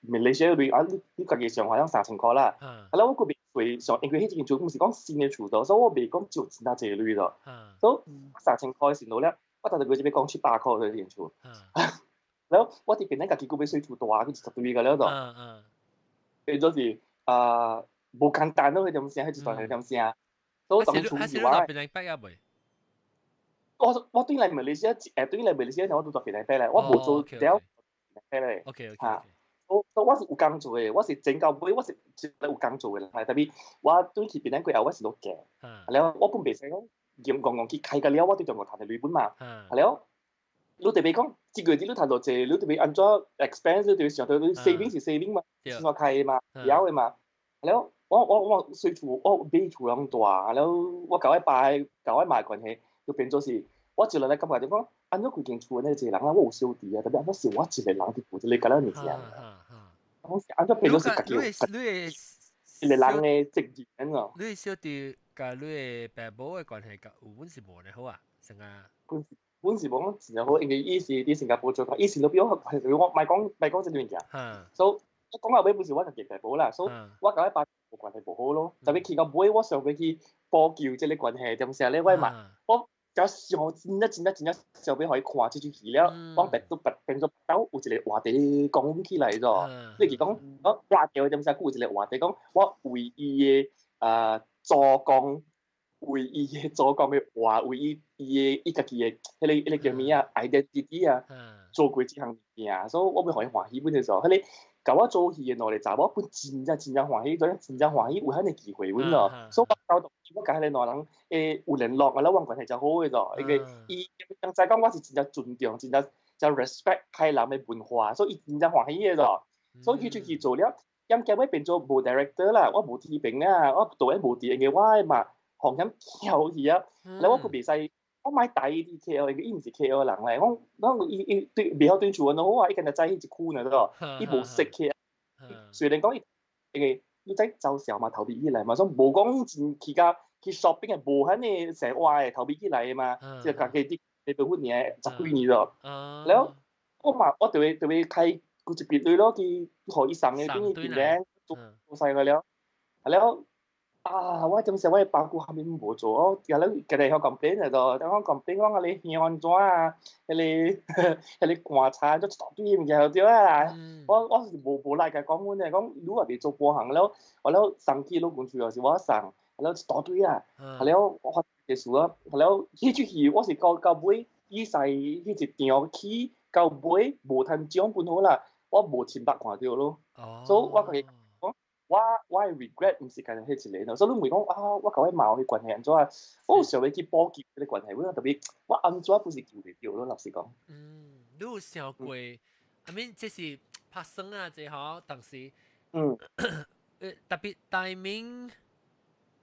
馬來西亞鐳啊，你家己上好像3000箍啦。啊，了我閣袂上，因為彼間厝毋是講新的厝多，所以我袂講借真濟鐳咯。所以3000箍的時候了，我逐個月就欲講700箍這間厝。了我佇檳城家己閣欲稅厝大，閣一十對個了都。變做是啊，無簡單咯，彼點聲，彼一段彼點聲。所以當厝是我。我對來馬來西亞，對來馬來西亞，我都做檳城咧，我無做了檳城咧。 嚇，我是有工做的，我是前到尾，我是一個有工做的人，特別我對去檳城過後，我是落嫁。了我本袂使講用戇戇去開個了，我對中國趁的鐳本嘛。了，你特別講，這個月你趁偌濟，你特別按怎 expense，你特別想到你 saving 是 saving 嘛，先我開的嘛，曉的嘛。了，我稅厝，我買厝攏大，了我共我爸、共我媽關係，就變做是，我一落來感覺就講，按怎規間厝的那一個人啊，我有小弟啊，特別按怎是我一個人佇負責咧共了物件。我是按怎變做是家己一個人的責任哦。你小弟佮你的爸母的關係，佮有本是無呢好啊，成啊。本本是無講真好，因為伊是佇新加坡做，伊是都比我，我莫講莫講這個物件。所以我講到尾不是我家己爸母啦，所以我共我爸無關係無好咯。特別去到尾，我想欲去補救這個關係，點時咧我嘛，我就想真正真正真正想欲予伊看這出戲了，我變做變做有一個話題講起來咗。你是講我掛掉點時，有一個話題講，我為伊的祖公，為伊的祖公的話，為伊伊的伊家己的彼個叫物啊，identity 啊，做過這項物件，所以我欲予伊歡喜本的時候，彼個共我做戲的兩個查某本真正真正歡喜，真正真正歡喜有彼个機會阮咯，所以我交到我共彼個兩人有聯絡啊，了阮關係誠好的咯，因為伊剛才講我是真正尊重，真正真 respect 海南的文化，所以伊真正歡喜的咯，所以佢出去做了，咁結尾變做無 director 啦，我無天平啊，我導演無佇，因為我的嘛風險跳去啊，了我閣袂使。我莫帶伊佇 KL，因為伊毋是 KL 人來，我我伊伊對袂曉對厝阮好啊，伊干焦知彼一區爾咯，伊無識 KL。雖然講伊因為你知走小嘛，頭尾起來嘛，所以無講真去甲去 shopping 的無遐爾生活的頭尾起來的嘛，即係家己佇日本爾十幾年咯。了我嘛，我就會就會開幾一筆鐳咯，去予伊送的，轉去檳城做做勢個了，了。啊！我當時我的爸母啥物無做，我今日家己曉 complain 來咯，我 complain 講啊你香安怎啊，彼個觀察，一大堆物件對啊。我是無來共講阮的，講你也袂做半項了，我了送去老公厝也是我送，了一大堆啊，了我發結束啊，了彼出戲我是到到尾比賽彼一場起到尾無趁獎本好啦，我無親目看著咯，所以我家己講。我的 regret 毋是干焦彼一個咯，所以你問講啊，我共我媽的關係按怎啊？我有想欲去補救這個關係，我特別我按怎不是救袂著咯，老實講。嗯，你有想過？I mean 這是拍算啊，這吼當時。特別 timing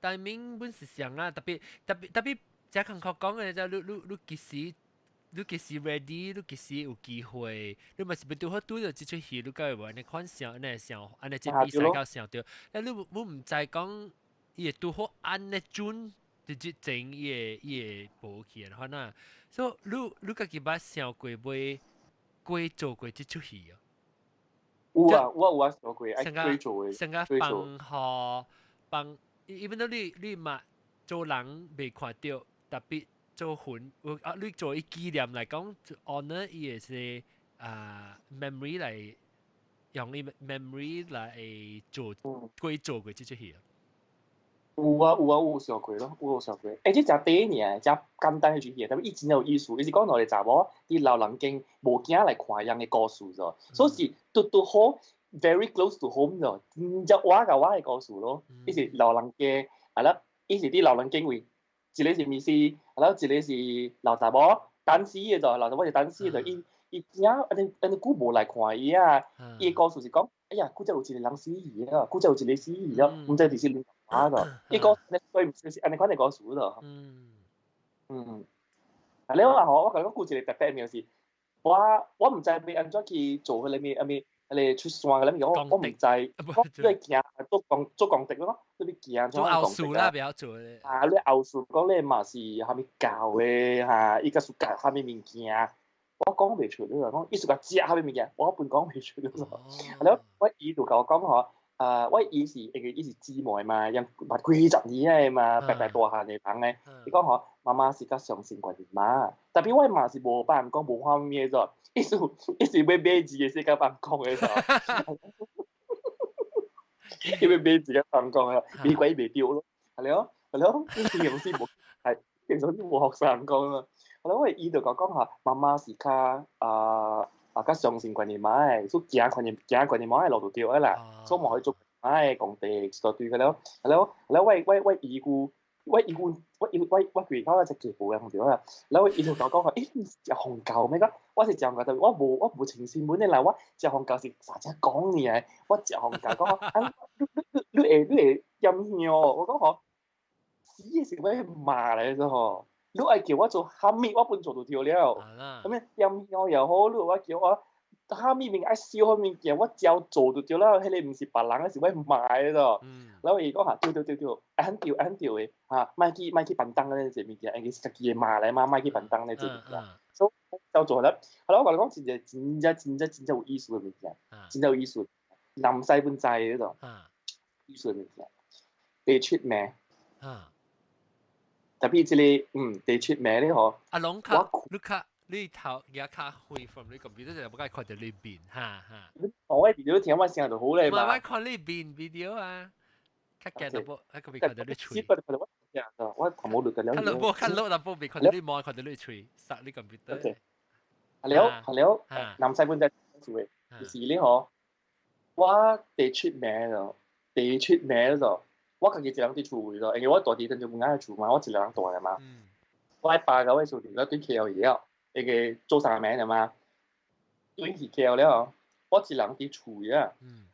timing 本是上啊，特別特別特別，這坎確講的就你幾時 ready，你幾時有機會，你嘛是欲拄好拄著這出戲，你敢會無按呢款想，按呢想，按呢這比賽到想著，但你你毋知講伊會拄好按呢準，直接整伊會無去的款啊，所以你家己捌想過欲過做過這出戲啊？有啊，我有啊想過愛過做的，成個放予放，even though 你嘛做人袂看著，特別。做魂，啊！你做伊紀念來講，honor 伊的是啊 memory 來用伊 memory 來做過做過這出戲啊。有啊有啊有想過咯，有想過。欸，這誠短爾，誠簡單的一出戲，但是伊真有意思。伊是講兩個查某佇老人間無囝來看人的故事咗，所以是拄拄好 very close to home 咗，真正我共我的故事咯。伊是老人家，啊啦，伊是佇老人間位。一個是ミス，然後一個是老查某，單死的就老查某是單死的，伊伊真按呢按呢久無來看伊啊，伊的故事是講，哎呀，古早有一個人死去啊，古早有一個死去啊，毋知就是恁媽咯。伊講，所以毋是按呢款的故事咯。嗯。啊，你話我共你講，古一個特別的是，我毋知欲按怎去做彼個物，啥物，彼個出山个物，我毋知，我你行做功德咯，你行做後事啦，不要做。啊，你後事講你嘛是啥物教的哈，伊佮是教啥物物件，我講袂出，你話講伊是共食啥物物件，我本講袂出，你話。啊，我姨就共我講吼，啊，我姨是因為伊是姊妹嘛，養捌幾十年的嘛，白白大漢的人咧，伊講吼，媽媽是較相信觀音媽，tapi 我媽是無辦講無畫面的，意思伊是欲買字的時共放講的，伊欲買字共放講的，美鬼袂著咯，係咯，係咯，伊平常時無係平常時無學生講啊，係咯，我姨就共我講吼，媽媽是較啊較相信觀音媽的，所以行觀音行觀音媽的路就對的啦，所以嘛可以做媽的功德，就對個了，係咯，係咯，我姨姑。我伊阮我伊我我規口只雞無樣對啦，然後伊就共我講話，欸，你是食紅猴咩個？我是食紅猴，但我無穿新聞的啦，我食紅猴是啥只講爾？我食紅猴講，啊，你會點香？我講吼，死的是欲罵來著吼，你愛叫我做啥物，我本做就對了。啥物點香又好，你愛叫我啥物物愛燒啥物件，我照做就對了。彼個毋是別人，是欲罵的咯。然後伊講哈，對對對對，按對按對的，哈，莫去便當咧這物件，因為是家己的媽來嘛，莫去便當咧這物件。所以照做了。好啦，我共你講，真正真正真正真正有意思的物件，真正有意思。南西本知的彼種意思的物件，第七名。tapi 這个第七名咧吼。阿龍卡，你卡。你頭而家較遠 from 你 computer 就無該看著你面，哈哈。我佇你聽我聲就好咧嘛。唔係，我看你面 video 啊，較驚都無，還閣未看著你喙。我頭毛錄緊了。較落無較落，但無未看著你毛，看著你喙，殺你 computer。係了係了，南西本在做嘅，就是咧吼，我第七名咯，第七名咯，我家己一人佇厝位咯，因為我住佇陳就唔愛厝嘛，我一個人住的嘛。我爸佮我兄弟我對 KL 了。那個做三暝了嘛，轉去 KL 了，我一人佇厝啊，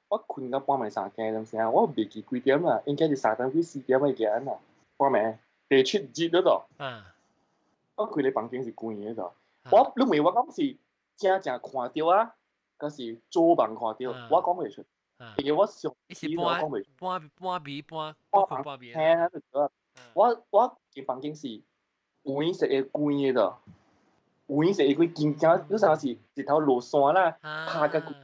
我睏到半暝三更鐘時，我袂記幾點啦，應該是3點幾4點的時陣啦，半暝第七日了都，我規个房間是關的都，我你問我講是正正看著啊，抑是做夢看著，我講袂出，因為我上次我講袂出，半半暝半半半暝，嘿啊，我間房間是黃色的關的都。黃色的規間間，你知影是日頭落山啦，拍甲規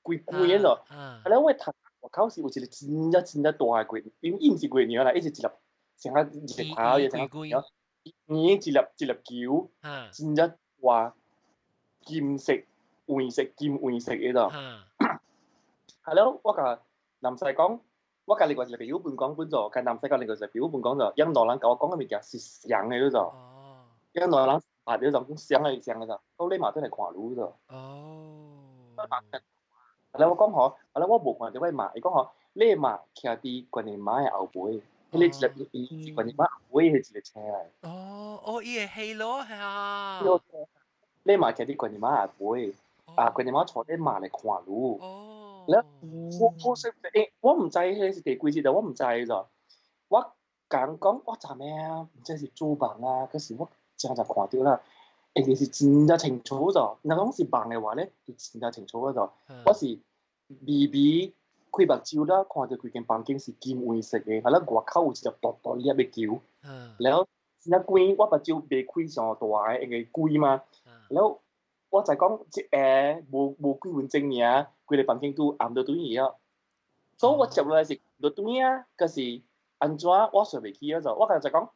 規規的咯。啊，了我頭外口是有一個真正真正大的月，因伊毋是月娘啦，伊是一粒像啊日頭的像啊，圓一粒一粒球，真正大，金色、黃色、金黃色的咯。啊了，我共南西講，我共另外一個朋友分講本做，共南西共另外一個朋友分講做，𪜶兩人共我講的物件是仝的做，𪜶兩人。啊！你就講想係想嘅咋，到你嘛真係看路咋。哦。啊！我講吼，啊！我無看著我媽，伊講吼，你媽徛佇觀音媽的後背，彼个一粒伊觀音媽後尾彼一個車來。哦，哦，伊會黑咯嚇。你媽徛佇觀音媽後背，啊，觀音媽帶你媽來看路。哦。了，我說，欸，我毋知彼個是第幾日，我毋知咋。我講講，我昨暝啊，毋知是做夢啊，可是我。正正看著啦，一定是真正清楚咗。若講是夢的話咧，就真正清楚咗。我是微微開目睭啦，看著規間房間是金黃色的，啊了外口有一粒大大粒的球，了真正光，我目睭袂開上大的，因為光嘛。了我就講一下無幾分鐘爾，規个房間都暗到轉去了。所以我接落來是落轉啊，可是按怎我想袂起了就，我剛才講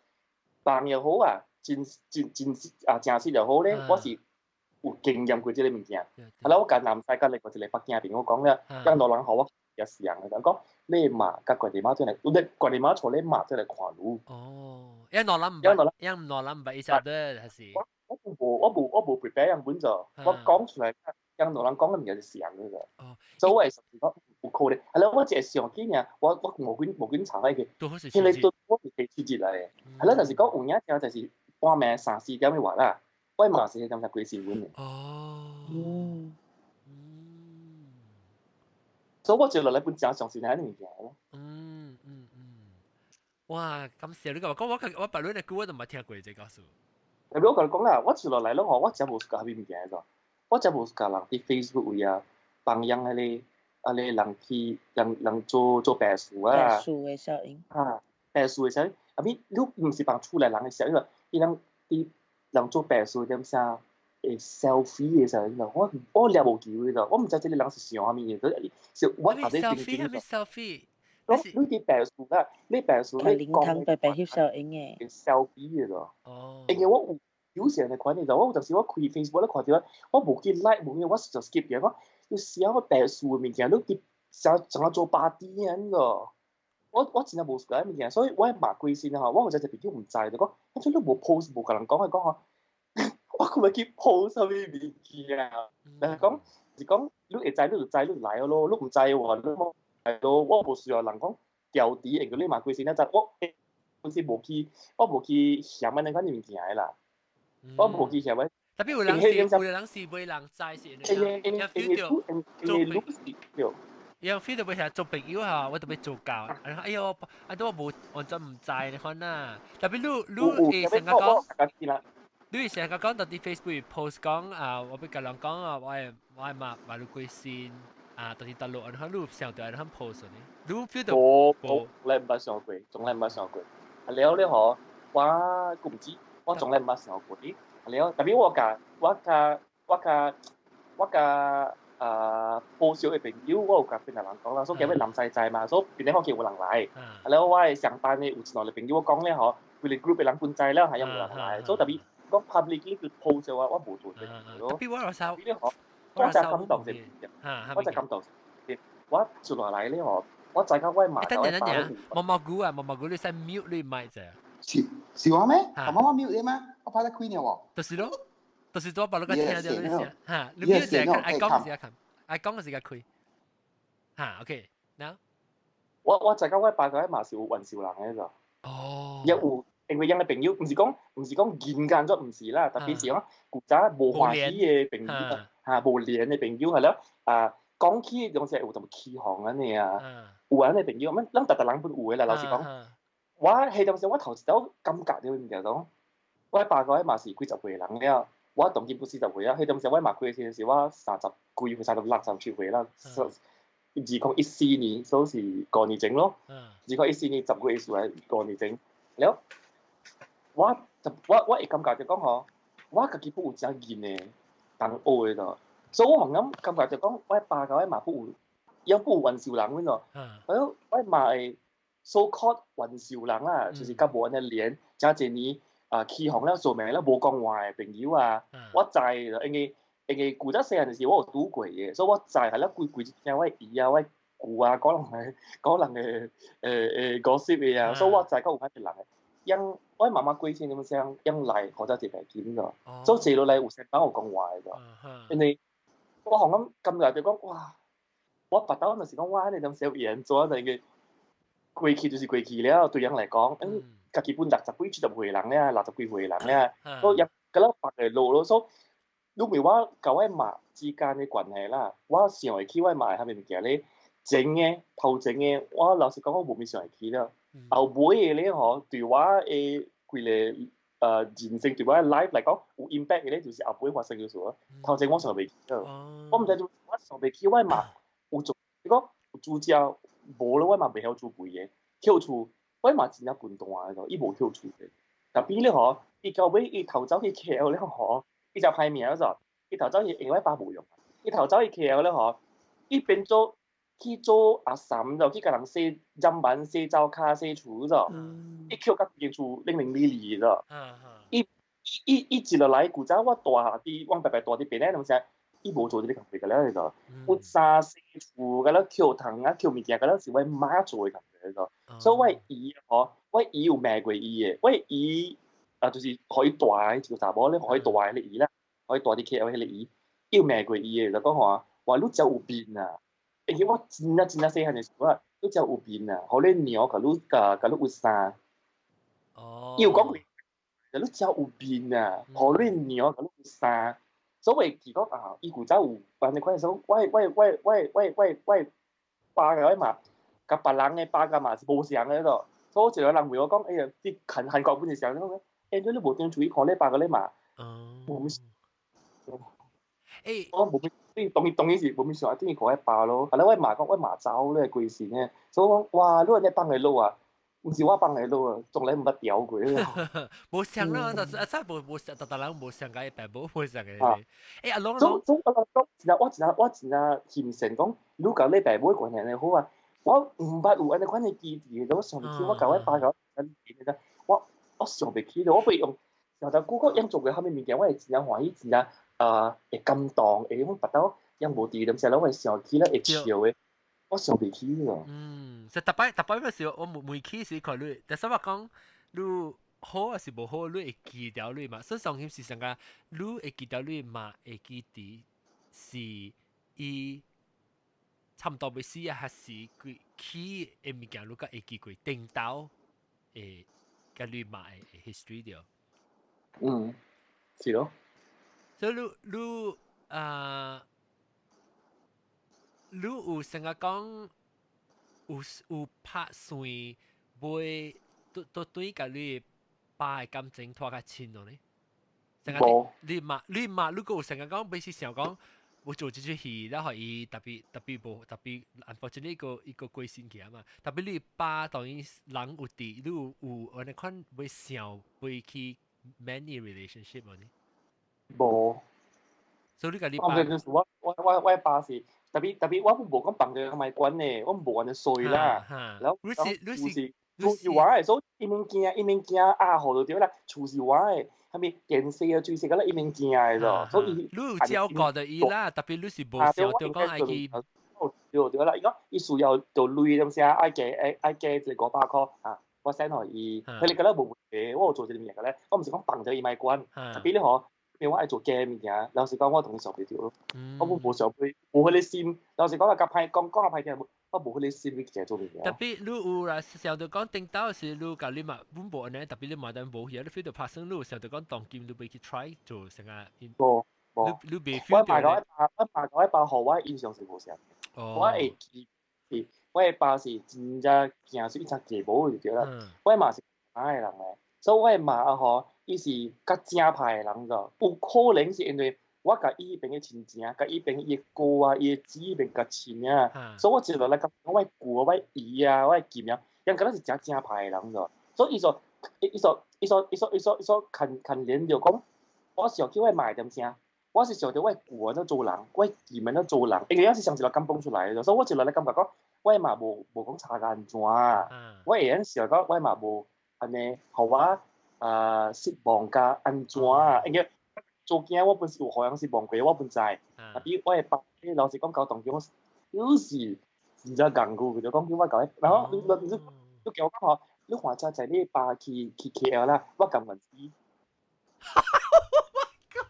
夢又好啊。真真真啊，誠實就好咧。我是有經驗過這个物件。啊，了我共南西佮另外一個北京朋友講了，講老人予我也是樣的，講你媽佮觀音媽做來，你觀音媽帶你媽做來看路。哦，𪜶兩人毋捌，𪜶兩人毋捌 each other 還是？我無 prepare 樣本做，我講出來，𪜶兩人講的物件是像的。哦。所以我會想講有可能，啊，了我一個相機爾，我無緊查彼個，因為對我是第七日來的。啊，了就是講有影聽就是。半暝3、4點的話啦，我嘛是彼點才開新聞的。哦。嗯。所以我接落來本真相信係物件咯。嗯嗯嗯。哇，感謝你講，我我白輪嘅歌我都冇聽過這個事。特別我共你講啦，我接落來咯，我真無 suka 蝦米物件個，我真無 suka 人佇 Facebook 位啊，幫養彼個啊個人去人人做做白事啊。白事的效應。啊，白事的效應，啊咪你毋是幫厝內人的效應，伊人佇人做白事點啥？會 selfie 的時候，我我掠無機會咯，我毋知這個人是想啥物嘢，是我後底 selfie 係咪 selfie？你佇白事啦，你白事你講白白翕相影嘅 selfie 的咯。哦。因為我有有時的款，你知，我有陣時我開 Facebook 咧看到，我無去 like 無咩，我就 skip 嘅。我你寫我白事的物件，你佇寫怎啊做 party 啊？個我我真正無 suka 物件，所以我罵規身吼，我有一個朋友毋知就講，啊，做你無 post 無共人講，講吼。我佢咪去 post 啥物物件？但係講是講，你會知你就知你就來咯，你毋知話你無來咯。我無需要人講調低，因為你嘛規身咧知，我本身無去，我無去嫌按呢款物件的啦。我無去嫌按。特別有人是有人是袂人知是因為因為 feel 到做朋友，feel 到袂係做朋友嚇，我特別做教。哎喲，啊都我無完全毋知你看啊。特別你你會成日講。你成日講到啲 Facebook post 講啊，我俾個人講啊，我係我係嘛馬路貴線啊，到啲大陸，然後你想到然後 post 呢？你 feel 到？我從來毋捌想過，從來毋捌想過。啊了咧嗬，我閣毋知，我從來毋捌想過。啊了，特別我共我共我共我共啊報銷的朋友，我有共邊個人講啦，所以今日南西知嘛，所以變咗我叫有人來。啊了，我的上班的有一兩個朋友我講咧嗬，規個 group 的人本知了，還有無人來，所以特別。講 publicly 去 post 嘅話，我無做這個咯。特別我有時候，我就感動者，我就感動。我做落來咧嗬，我知影我媽。等陣等陣，毛毛菇啊，毛毛菇，你使 mute 你麥啫。是是我咩？我媽媽 mute 你咩？我拍得開呢喎。就是咯，就是我把你個聽到你先嚇，你 mute 者，愛講時間開，愛講嘅時間開。嚇，OK，now。我我知影我爸個嘛是有玩笑人嘅咋。哦。也有。因為𪜶的朋友，毋是講毋是講人間咗毋是啦，特別是講古早無歡喜的朋友，嚇無連的朋友係咯，啊講起攏是有淡薄起哄按呢啊，有按呢朋友，咱逐逐人本有的啦。老實講，我彼當時我頭一擺感覺著物件講，我爸個嘛是幾十歲人了，我當今不四十歲啊，彼當時我媽過身時我三十幾歲，36、37歲啦，2014年，所以是5年前咯。2014年10月時5年前了。我就我我會感覺就講吼，我家己本有誠硬的同學的咯，所以我紅咁感覺就講，我爸佮我媽本有，也本有冤仇人咯。我我媽會 so called 冤仇人啊，就是較無按呢連，誠濟年啊起哄了做命了無講話的朋友啊，我知因為因為古早細漢時我有拄過的，所以我知係了規規聽我姨啊、我舅啊講人的講人的誒誒 gossip 的啊，所以我知較有遐個人的。因我媽媽過身點聲，𪜶來負責一塊金咯，所以坐落來有先幫我講話的，因為我紅咁感覺就講哇，我腹兜就是講我按呢種小言做那個過去就是過去了，對𪜶來講，因家己本六十幾、七十歲人了，六十幾歲人了，所以佮了別個路咯，所以你問我佮我媽之間的關係啦，我想會起我媽啥物物件咧，前的頭前的，我老實講我無物想會起了。後尾的咧吼，對我的規個人生對我的 life 來講有 impact 的咧，就是後尾發生的事咯。頭前我想袂起，我毋知做我想袂起，我嘛有做，你講有煮食無咯，我嘛袂曉煮飯的。歇厝我嘛真正笨蛋的，伊無歇厝的。特別咧吼，伊到尾伊頭走去 KL 了吼，伊就歹名咗，伊頭走去因為我爸無用，伊頭走去 KL 了吼，伊變做。去做阿嬸就去共人洗砧板、洗灶跤、洗廚咗，伊抾甲間厝零零哩哩咗。伊伊伊一落來，古早我大佇阮伯伯大佇邊咧，東西，伊無做這個工課個了就，有衫洗厝，佮了抾桶啊、抾物件，佮了是我媽做的工課個。所以我姨吼，我姨有罵過伊的，我姨啊就是予伊大的一個查某咧，予伊大的彼個姨啦，予伊大佇 KL 彼個姨，伊有罵過伊的，就講吼，話你真有病啊！因為我真正真正細漢的時候，你真有病啊！予你娘共你共共你鬱衫。哦。伊有講過，你真有病啊！予你娘共你鬱衫。所謂其講啊，伊古早有按呢款，所以我爸嘅嘛，佮別人嘅爸佮嘛是無相嘅咯。所以一個人問我講，哎呀，啲韓國本是相，講，欸，你無點注意看你爸個咧嘛？無咩，欸，我無咩，當然是無咩想，等於看我爸咯。後來我媽講，我媽走咧規時呢，所以我講，哇，你按呢放的落啊，毋是我放的落啊，從來毋捌調過。無相咯，就是啊，真無相，逐逐人無相共爸母無相嘅。欸，阿龍，總總我講，我真正欣羨講，你佮你爸母關係呢好啊。我毋捌有按呢款的機制，我想袂起，我共我爸共我想袂起，我袂用。想到久講做過啥物物件，我會真正歡喜，真正啊會感動，會用腹肚ยัง無佇，點時攏會想起來會笑的，我想袂起咯。嗯，就逐擺咩時，我每起時看你，但是我講你好還是無好，你會記著你嘛？所以上險是上個，你會記著你嘛？會記得是伊差毋多欲死啊，還是佢起的物件，你較會記過頂頭會佮你嘛的 history 著。嗯，是咯。所以你啊，你有成日講有拍算袂都對佮你爸的感情拖較親咯呢？成日你嘛，如果有成日講，欲是想講，我做這齣戲，然後伊特別特別無特別，unfortunately 伊個過身去啊嘛。特別你爸當然人有佇，你有按呢款欲想欲去 many relationship 無呢？無。所以你共你爸，我爸是特別特別，我無講放著莫管呢，我無按呢衰啦。然後你是你是厝是我的，所以伊物件伊物件壓好就對啦，厝是我的，啥物電視啊、水洗個啦，伊物件的咯，所以你有照顧著伊啦，特別你是無想著講愛去。對對啦，伊講伊需要就鐳點啥，愛加愛愛加一個500箍啊，我 send 予伊，佢哋覺得無問題，我有做這個物件咧，我毋是講放著伊莫管，特別你吼，因為我愛做假物件，老實講我同伊想袂著咯，我無想袂無彼個心，老實講啊，較歹講講較歹聽，我無彼個心去加做物件。特別你有啦，想著講頂頭時你共你嘛，阮無按呢，特別你嘛等無去，你 feel 著拍算，你有想著講當今你欲去 try 做啥個？無無，你未 feel 著？我爸共我爸予我印象是無相。我會記是，我的爸是真正行出伊才嫁無就對啦。我媽是歹的人咧，所以我的媽啊吼，伊是較正派的人個。有可能是因為我共伊彼邊的親情，共伊邊伊的哥啊、伊的姊邊較親啊，所以我一路來感覺我的舅、我的姨啊、我的舅啊，𪜶敢若是誠正派的人個。所以伊就伊就伊就伊就伊就伊就牽牽連著講，我想起我的媽點聲。我是想著我的舅按怎做人，我的舅按怎做人，因為我是上一個感動出來的，所以我一路來感覺講，我的媽無講差甲按怎，我會曉想講，我的媽無按呢，予我啊失望甲按怎，因為做囝我本是有予人失望過，我本知，特別我的爸，老實講，交當中我是真正艱苦，就講叫我共伊，然後你叫我講吼，你換車載你爸去 KL 啦，我甘願死。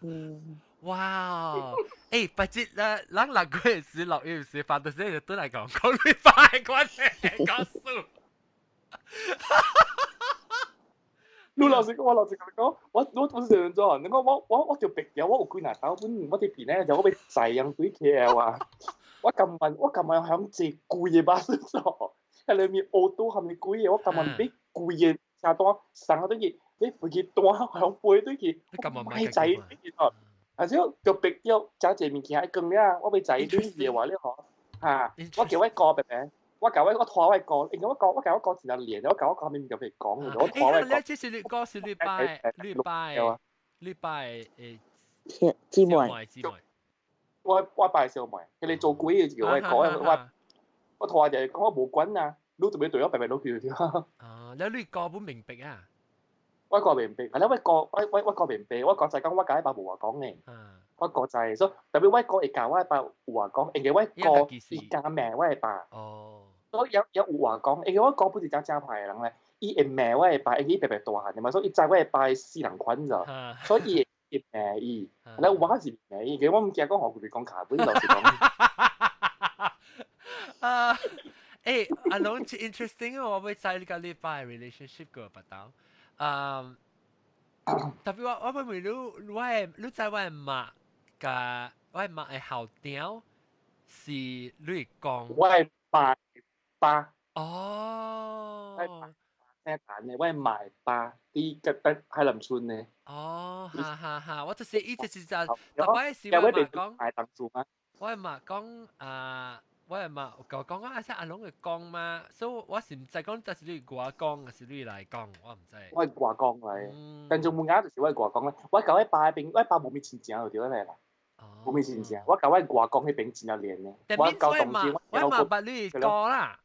嗯。哇！欸，白節咧，咱6月時6月時發到這就倒來講，講你爸的關係，講數。你老實講，我老實共你講，我是按怎？你講我就白條，我有幾若兜本，我佇邊咧，就我欲載人對 KL 啊！我甘願響坐貴的巴士坐，彼個物烏都含咪貴的，我甘願買貴的車單送我轉去，你飛機單響飛轉去，我莫載哦。啊，就就白掉，食濟物件愛光了，我欲載伊轉去的話，你吼，哈，我叫我哥伯伯，我共我拖我哥，因為我哥我共我哥真正練，我共我哥啥物物件袂講，我拖我哥。欸，這是你哥是你爸，你爸，你爸的姊妹。姊妹。我爸小妹，彼個做鬼的叫我哥，我拖就講我無管啊，你做咩對我白白落去對。啊，你哥本明白啊？我哥明白，係啦，我哥我哥明白，我哥就講我共伊爸無話講的。我哥就所以特別我哥會共我爸有話講，因為我哥伊敢罵我的爸。哦。所以有話講，因為我哥本是誠正派的人咧，伊會罵我的爸，因為伊白白大漢的嘛，所以伊知我的爸是死人款咋，所以伊會罵伊。咧我是罵伊，其實我毋驚講予佢講卡本，老實講。啊，欸，阿龍 interesting 我欲知你共你爸 relationship 個腹肚。啊，特別我欲問你，我的你知我的媽佮我媽的校長是你講。我的爸爸。哦。我姓陳的，我媽的爸佇個北海南村的。哦，哈哈哈！我就是伊就是就逐擺是我媽講，我媽講啊，我媽有甲我講啊，阿攏會講嘛，所以我是毋知講這是你外公，還是你來講，我毋知。我外公來，但做母牙就是我外公咧。我佮我爸彼邊，我爸無咩親情就對了啦。無咩親情，我佮我外公彼邊真正連的。我到東京，我嘛捌你哥啦。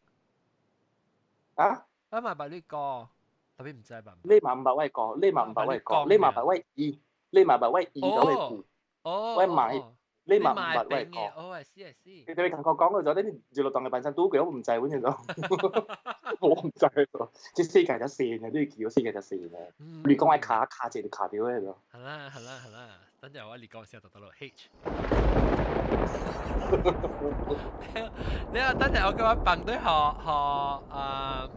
啊？我嘛捌你哥，特別毋知吧？你嘛毋捌我哥，你嘛毋捌我哥，你嘛捌我姨，你嘛捌我姨佮我舅。我媽。你嘛毋捌我哥。哦，是是。你特別同我講嘅時候，你一路當佢本身拄過，我毋知，阮就我毋知咯。這世界就細嘅，你記世界就細嘅。你講我卡卡這就卡掉嘅咯。好啦好啦好啦，等陣我你講先就得咯。H。你啊，等陣我叫我放對學學啊，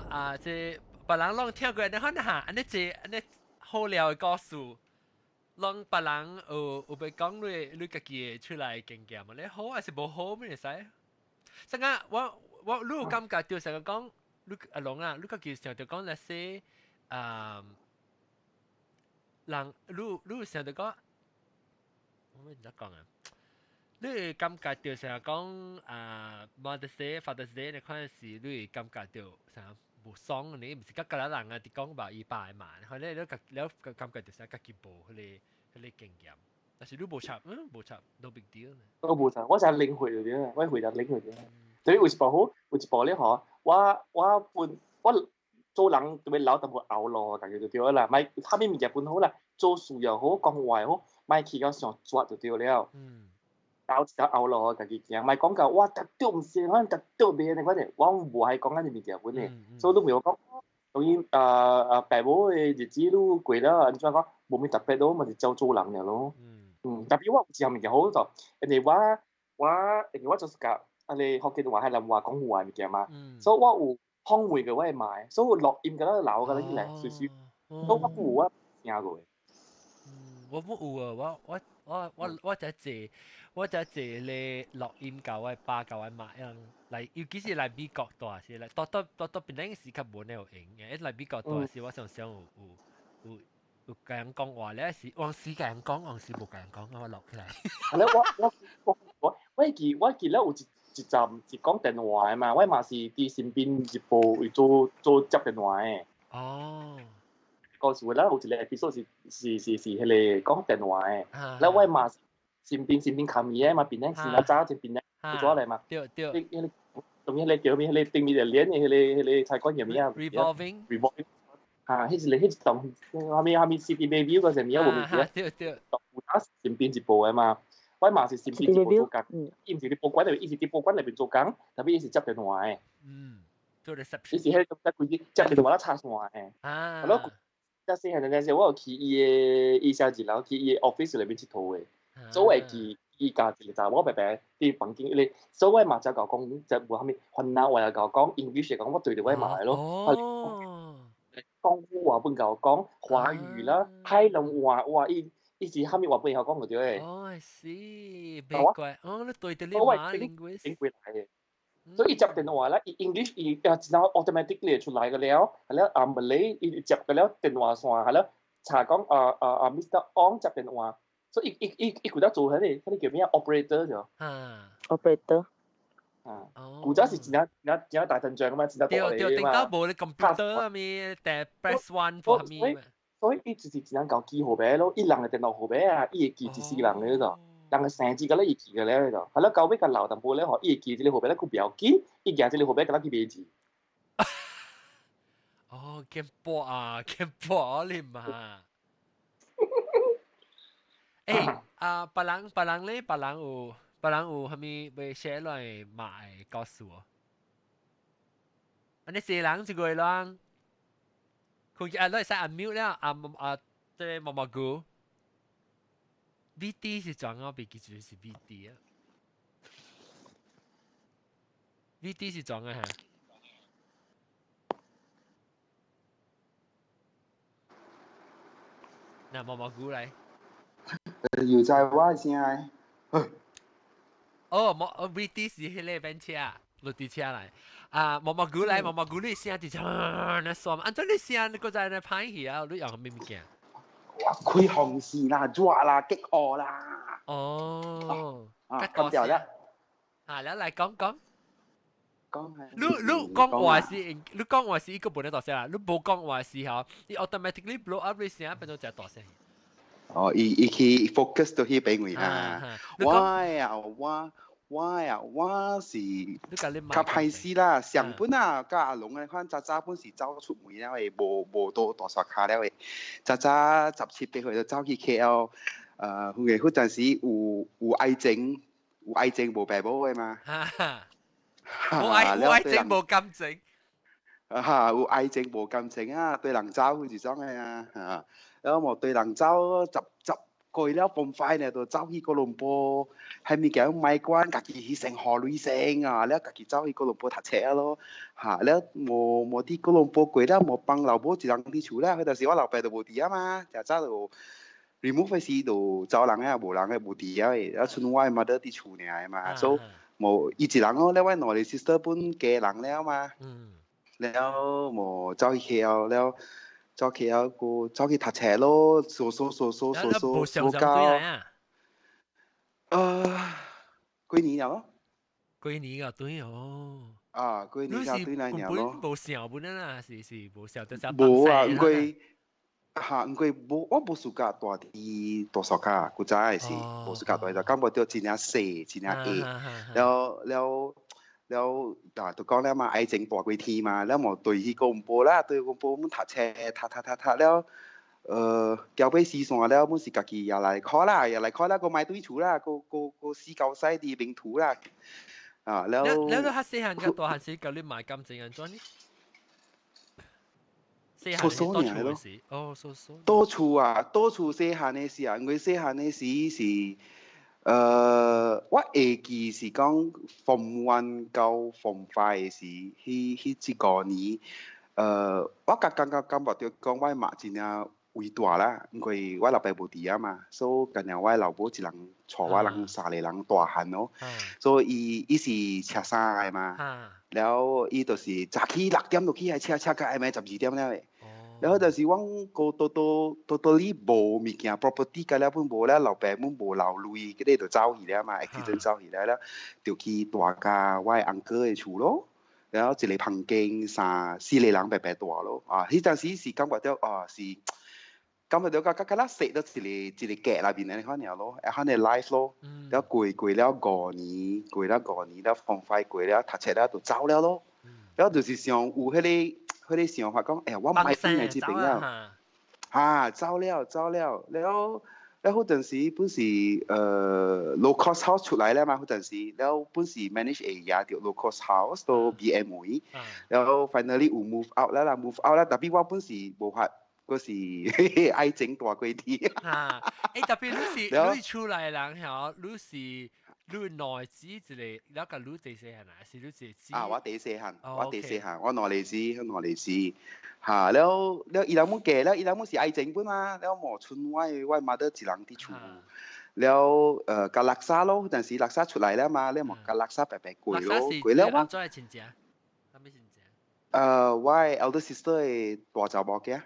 啊，這別人攏聽過，你看下，按呢這按呢好料的故事。攏別人有有欲講你你家己會出來經驗嘛？你好還是無好，咩會使？成個我我你有感覺著成個講，你阿龍啊，你家己想著講那些啊，人你你有想著講，我欲按怎講啊？你會感覺著成個講啊，Mother's Day、Father's Day，你看是你會感覺著啥無爽？你毋是佮佮人啊，佇講吧伊爸嘛，可能你你感覺著啥家己無彼個。彼个經驗，但是你無插，嗯，無插，no big deal。我無插，我就領會就對啦，我回答領會就對。所以有一部好，有一部咧吼，我我本我做人特別老淡薄後路，感覺就對啦。莫啥物物件本好啦，做事又好，講話又好，莫去到傷絕就對了。嗯。搞一條後路，家己行，莫講到我絕對毋是，我絕對袂按呢款的，我無愛講按呢物件本的，所以你袂講。當然，爸母的日子愈過了，按怎講，無咩特別咯，嘛是照做人爾咯。嗯，特別我有一項物件好就，因為我我因為我就是共啊個福建話、海南話講話物件嘛，所以我有訪問過我的媽，所以我錄音共咱留共咱起來，隨時，所以我有我聽過。嗯，我無有啊，我我我我我才坐，我才坐咧錄音共我爸共我媽樣來，尤其是來美國蹛時，來蹛蹛蹛蹛檳城時較無呢有閒嘅，來美國蹛時，我常常有有有有共人講話咧，是往時共人講，往時無共人講，我錄起來。係咧，我我我我我記我記得有一一站是講電話的嘛，我嘛是佇身邊日報為做做接電話的。哦。嗰時咱有一個 episode 是是是是彼個講電話的，了我嘛身邊身邊看伊的嘛，邊咧是那早就邊咧做來嘛。對對。彼個當彼個叫咩？彼個頂面個鏈的彼個彼個菜館叫咩啊？Revolving。 Revolving。啊，彼一個彼一棟，啥物啥物 City Bayview 嗰啥物啊？無記得。對對。有當身邊一部的嘛，我嘛是身邊一部做工，伊毋是佇報館內面，伊是佇報館內面做工，特別伊是接電話的。嗯，做 reception。伊是彼個規日接電話咧插線的。啊。我細漢陣時，我有去伊的伊寫字樓，去伊的 office 內面𨑨迌的，所以我會記伊共一個查某伯伯佇房間，伊所以我嘛才𠢕講，就無啥物番仔話也𠢕講，English 講我對著我媽的咯。哦。廣府話本𠢕講，華語啦，海南話哇，伊伊是啥物話本會曉講就對的。哦，是，袂怪，哦，你對著你媽 linguist。英國來的。所以伊接電話咧，伊 English 伊啊，真 automatically 出來個了，係了啊 Malay 伊接個了電話線，係了查講啊啊啊 Mr. Ong 接電話，所以伊伊伊伊負責做彼個彼個叫咩啊 operator 就。啊。 operator。啊。古早是真正真正真正大陣仗嘛，真正大對對，頂到無咧 computer 啊咪，得 press one for 咪。所以伊就是真正𠢕記號碼咯，伊人的電腦號碼啊，伊會記一世人的咯。人嘅生字敢若伊記個了就，係咯，到尾共老淡薄咧吼，伊會記這個號碼咧，佫袂要緊，伊舉這個號碼敢若去買字。哦，見博啊，見博你嘛。欸，啊，別人別人咧，別人有別人有啥物欲寫落來媽的故事無？按呢四人一個人，佢啊，你會使 unmute 了，啊啊，這個毛毛菇。VD 是怎啊？袂記住是 VD 啊。VD 是怎啊？嚇？嗱，毛毛菇來。又在我聲。哦，冇，VT 是彼个便車，落地車來。啊，毛毛菇來，毛毛菇你聲直接那爽，按怎你聲你閣在那歹去啊？你用啥物物件？哇，開紅線啦，熱啦，激河啦。哦，啊，咁掉啦。啊，你來講講。講係。你講話是，你講話是一個本來大聲啦，你無講話時候，你 automatically blow up 你聲變做真大聲。哦，伊伊去 focus 到彼邊位啦。我啊，我啊，我是較歹勢啦，上本啊，佮阿龍啊，看早早本是走出門了的，無無到大沙跤了的。早早17、8歲就走去 KL，因為彼陣時有愛情，有愛情無爸母的嘛。無愛情無感情。啊，有愛情無感情啊，對人走是種的啊，嚇。然後無對人走十十過了 Form 5 呢，就走去哥倫坡，係物件買關，家己去成河女生啊，了家己走去哥倫坡讀冊咯，嚇，了無無佇哥倫坡過了，無幫老母一人佇厝啦，彼陣時我老爸就無佇啊嘛，誠早就 remove 時就走人啊，無人的無佇啊的，啊賰我的 mother 佇厝爾的嘛，所以無伊一人咯，了我兩個 sister 本家人了嘛，了無走去 KL 了。走去啊個走去讀冊咯，數數數數數數數到，幾年了咯？幾年啊？對哦。啊，幾年啊？對來年咯。無想本啦，是無想得只。無啊，因為嚇，因為無我無暑假蹛佇大沙跤，古早的是無暑假蹛佇，感覺著真正細，真正矮，了了。了，啊，就講了嘛，愛情大過天嘛，了無對去哥倫坡啦，對哥倫坡阮讀冊，讀讀讀讀了，交尾時線了，阮是家己也來考啦，也來考啦，閣買對厝啦，閣閣閣死交西佇明圖啦，啊，了。了了，較細漢較大漢時，佮你買感情按怎呢？細漢時倒厝時，哦，數數。倒厝啊，倒厝細漢的時啊，因為細漢的時是。我會記是講 Form 1 到 Form 5 時，彼彼這五年，我較感覺感覺著講我媽真正偉大啦，因為我老爸無佇啊嘛，所以干焦我老母一人帶我人三個人大漢咯，所以伊伊是車衫的嘛，了伊就是早起6點就起來車車到暗暝12點了的。然後就是阮個多多多多裡無物件，property 甲了本無了，老爸母無留鐳，這個就走去了嘛，accident 走去了了，就去蹛佮我的 uncle 的厝咯。然後一個房間三四個人白白蹛咯，啊，彼陣時是感覺著啊是感覺著較較較細到一個一個格內面按呢款爾咯，按款的 life 咯。了過過了五年，過了五年了 Form 5 過了讀冊了就走了咯。了就是想有彼個想法講，哎呀，我莫轉來這邊了，啊，走了走了，了了彼陣時本是low cost house 出來了嘛，彼陣時了本是 manage 會贏著 low cost house 到 BM 位，然後 finally 有 move out 了啦，move out 啦，tapi 我本是無法，閣是愛情大過天。啊，欸，tapi 你是你厝內人吼，你是你內子一個，了佮你第細漢啊，是你一個姊？啊，我第細漢，我第細漢，我兩個姊，兩個姊，嚇，了了伊人們嫁了，伊人們是愛情本嘛，了無賰我的 mother 一人佇厝，了共垃圾咯，但是垃圾出來了嘛，了無共垃圾白白過咯，過了我。做親戚？啥物親戚？我的 elder sister 的大查某囝。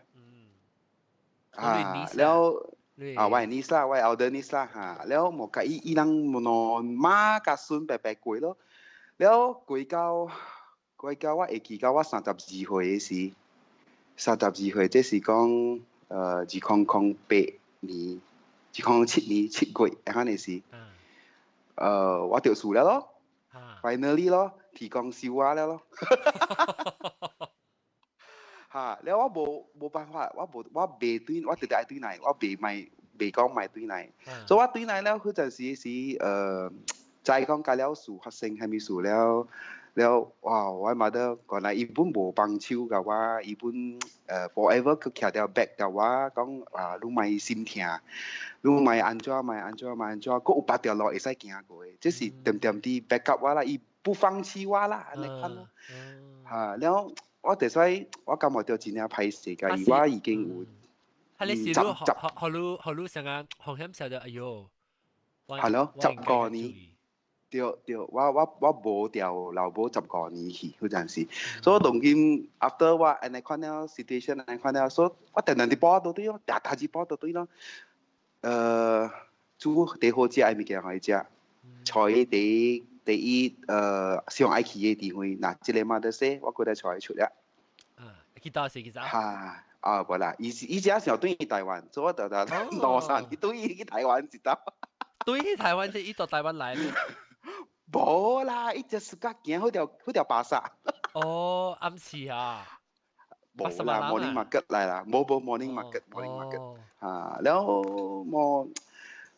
啊，了。啊，我的 niece 啦，我的 elder niece 啦，嚇，了無共伊伊人兩媽佮孫白白過咯，了過到我會記到我32歲的時，三十二歲，這是講2008年，2007年7月，按呢時，我著厝了咯，finally 咯，天公收我了咯。嚇！了我無無辦法，我無我袂轉，我直直愛轉來，我袂莫袂講莫轉來。所以我轉來了，彼陣時是知講佮了事發生啥物事了，了哇！我 mother 原來伊本無幫手共我，伊本forever 閣徛佇 back 共我講啊，你莫心疼，你莫按怎莫按怎莫按怎，閣有別條路會使行過的，這是點點佇 back up 我啦，伊不放棄我啦，按呢款咯。嚇！了我就使我感覺著真正歹勢，共伊我已經有。係你是你學學學學學成個風險小到，哎喲，係咯，15年。對對，我無調老母十五年去，嗰陣時，所以當今 after 我按呢款了 situation 按呢款了，所以我定定佇報都對咯，定大字報都對咯。煮第好食的物件予伊食，帶伊第第一上愛去的地方，若這個 Mother's Day，我過來帶伊出來。啊，去佗是去佗？哈，啊，無啦，伊是伊遮想轉去台灣，所以我就就路上伊對去台灣一道。對去台灣，是伊到台灣來。無啦，伊就是甲行彼條彼條巴剎。哦，暗時啊。無啦，morning market 來啦，無無 morning market，morning market。啊，了無，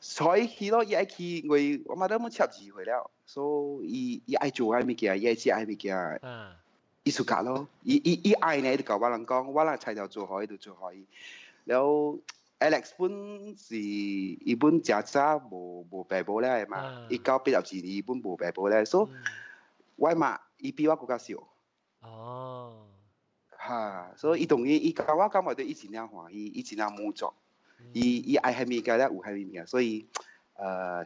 所以去咯，伊愛去，因為我媽都冇72歲了，所以伊伊愛做愛物件，伊愛食愛物件。伊自家咯，伊伊伊愛呢，伊就共我人講，我若材料做予伊就做予伊。了 Alex 本是伊本誠早無無爸母了的嘛，伊到82年伊本無爸母了，所以我媽伊比我閣較少。哈，所以伊當然伊共我感覺著伊真正歡喜，伊真正滿足，伊伊愛啥物件了有啥物件，所以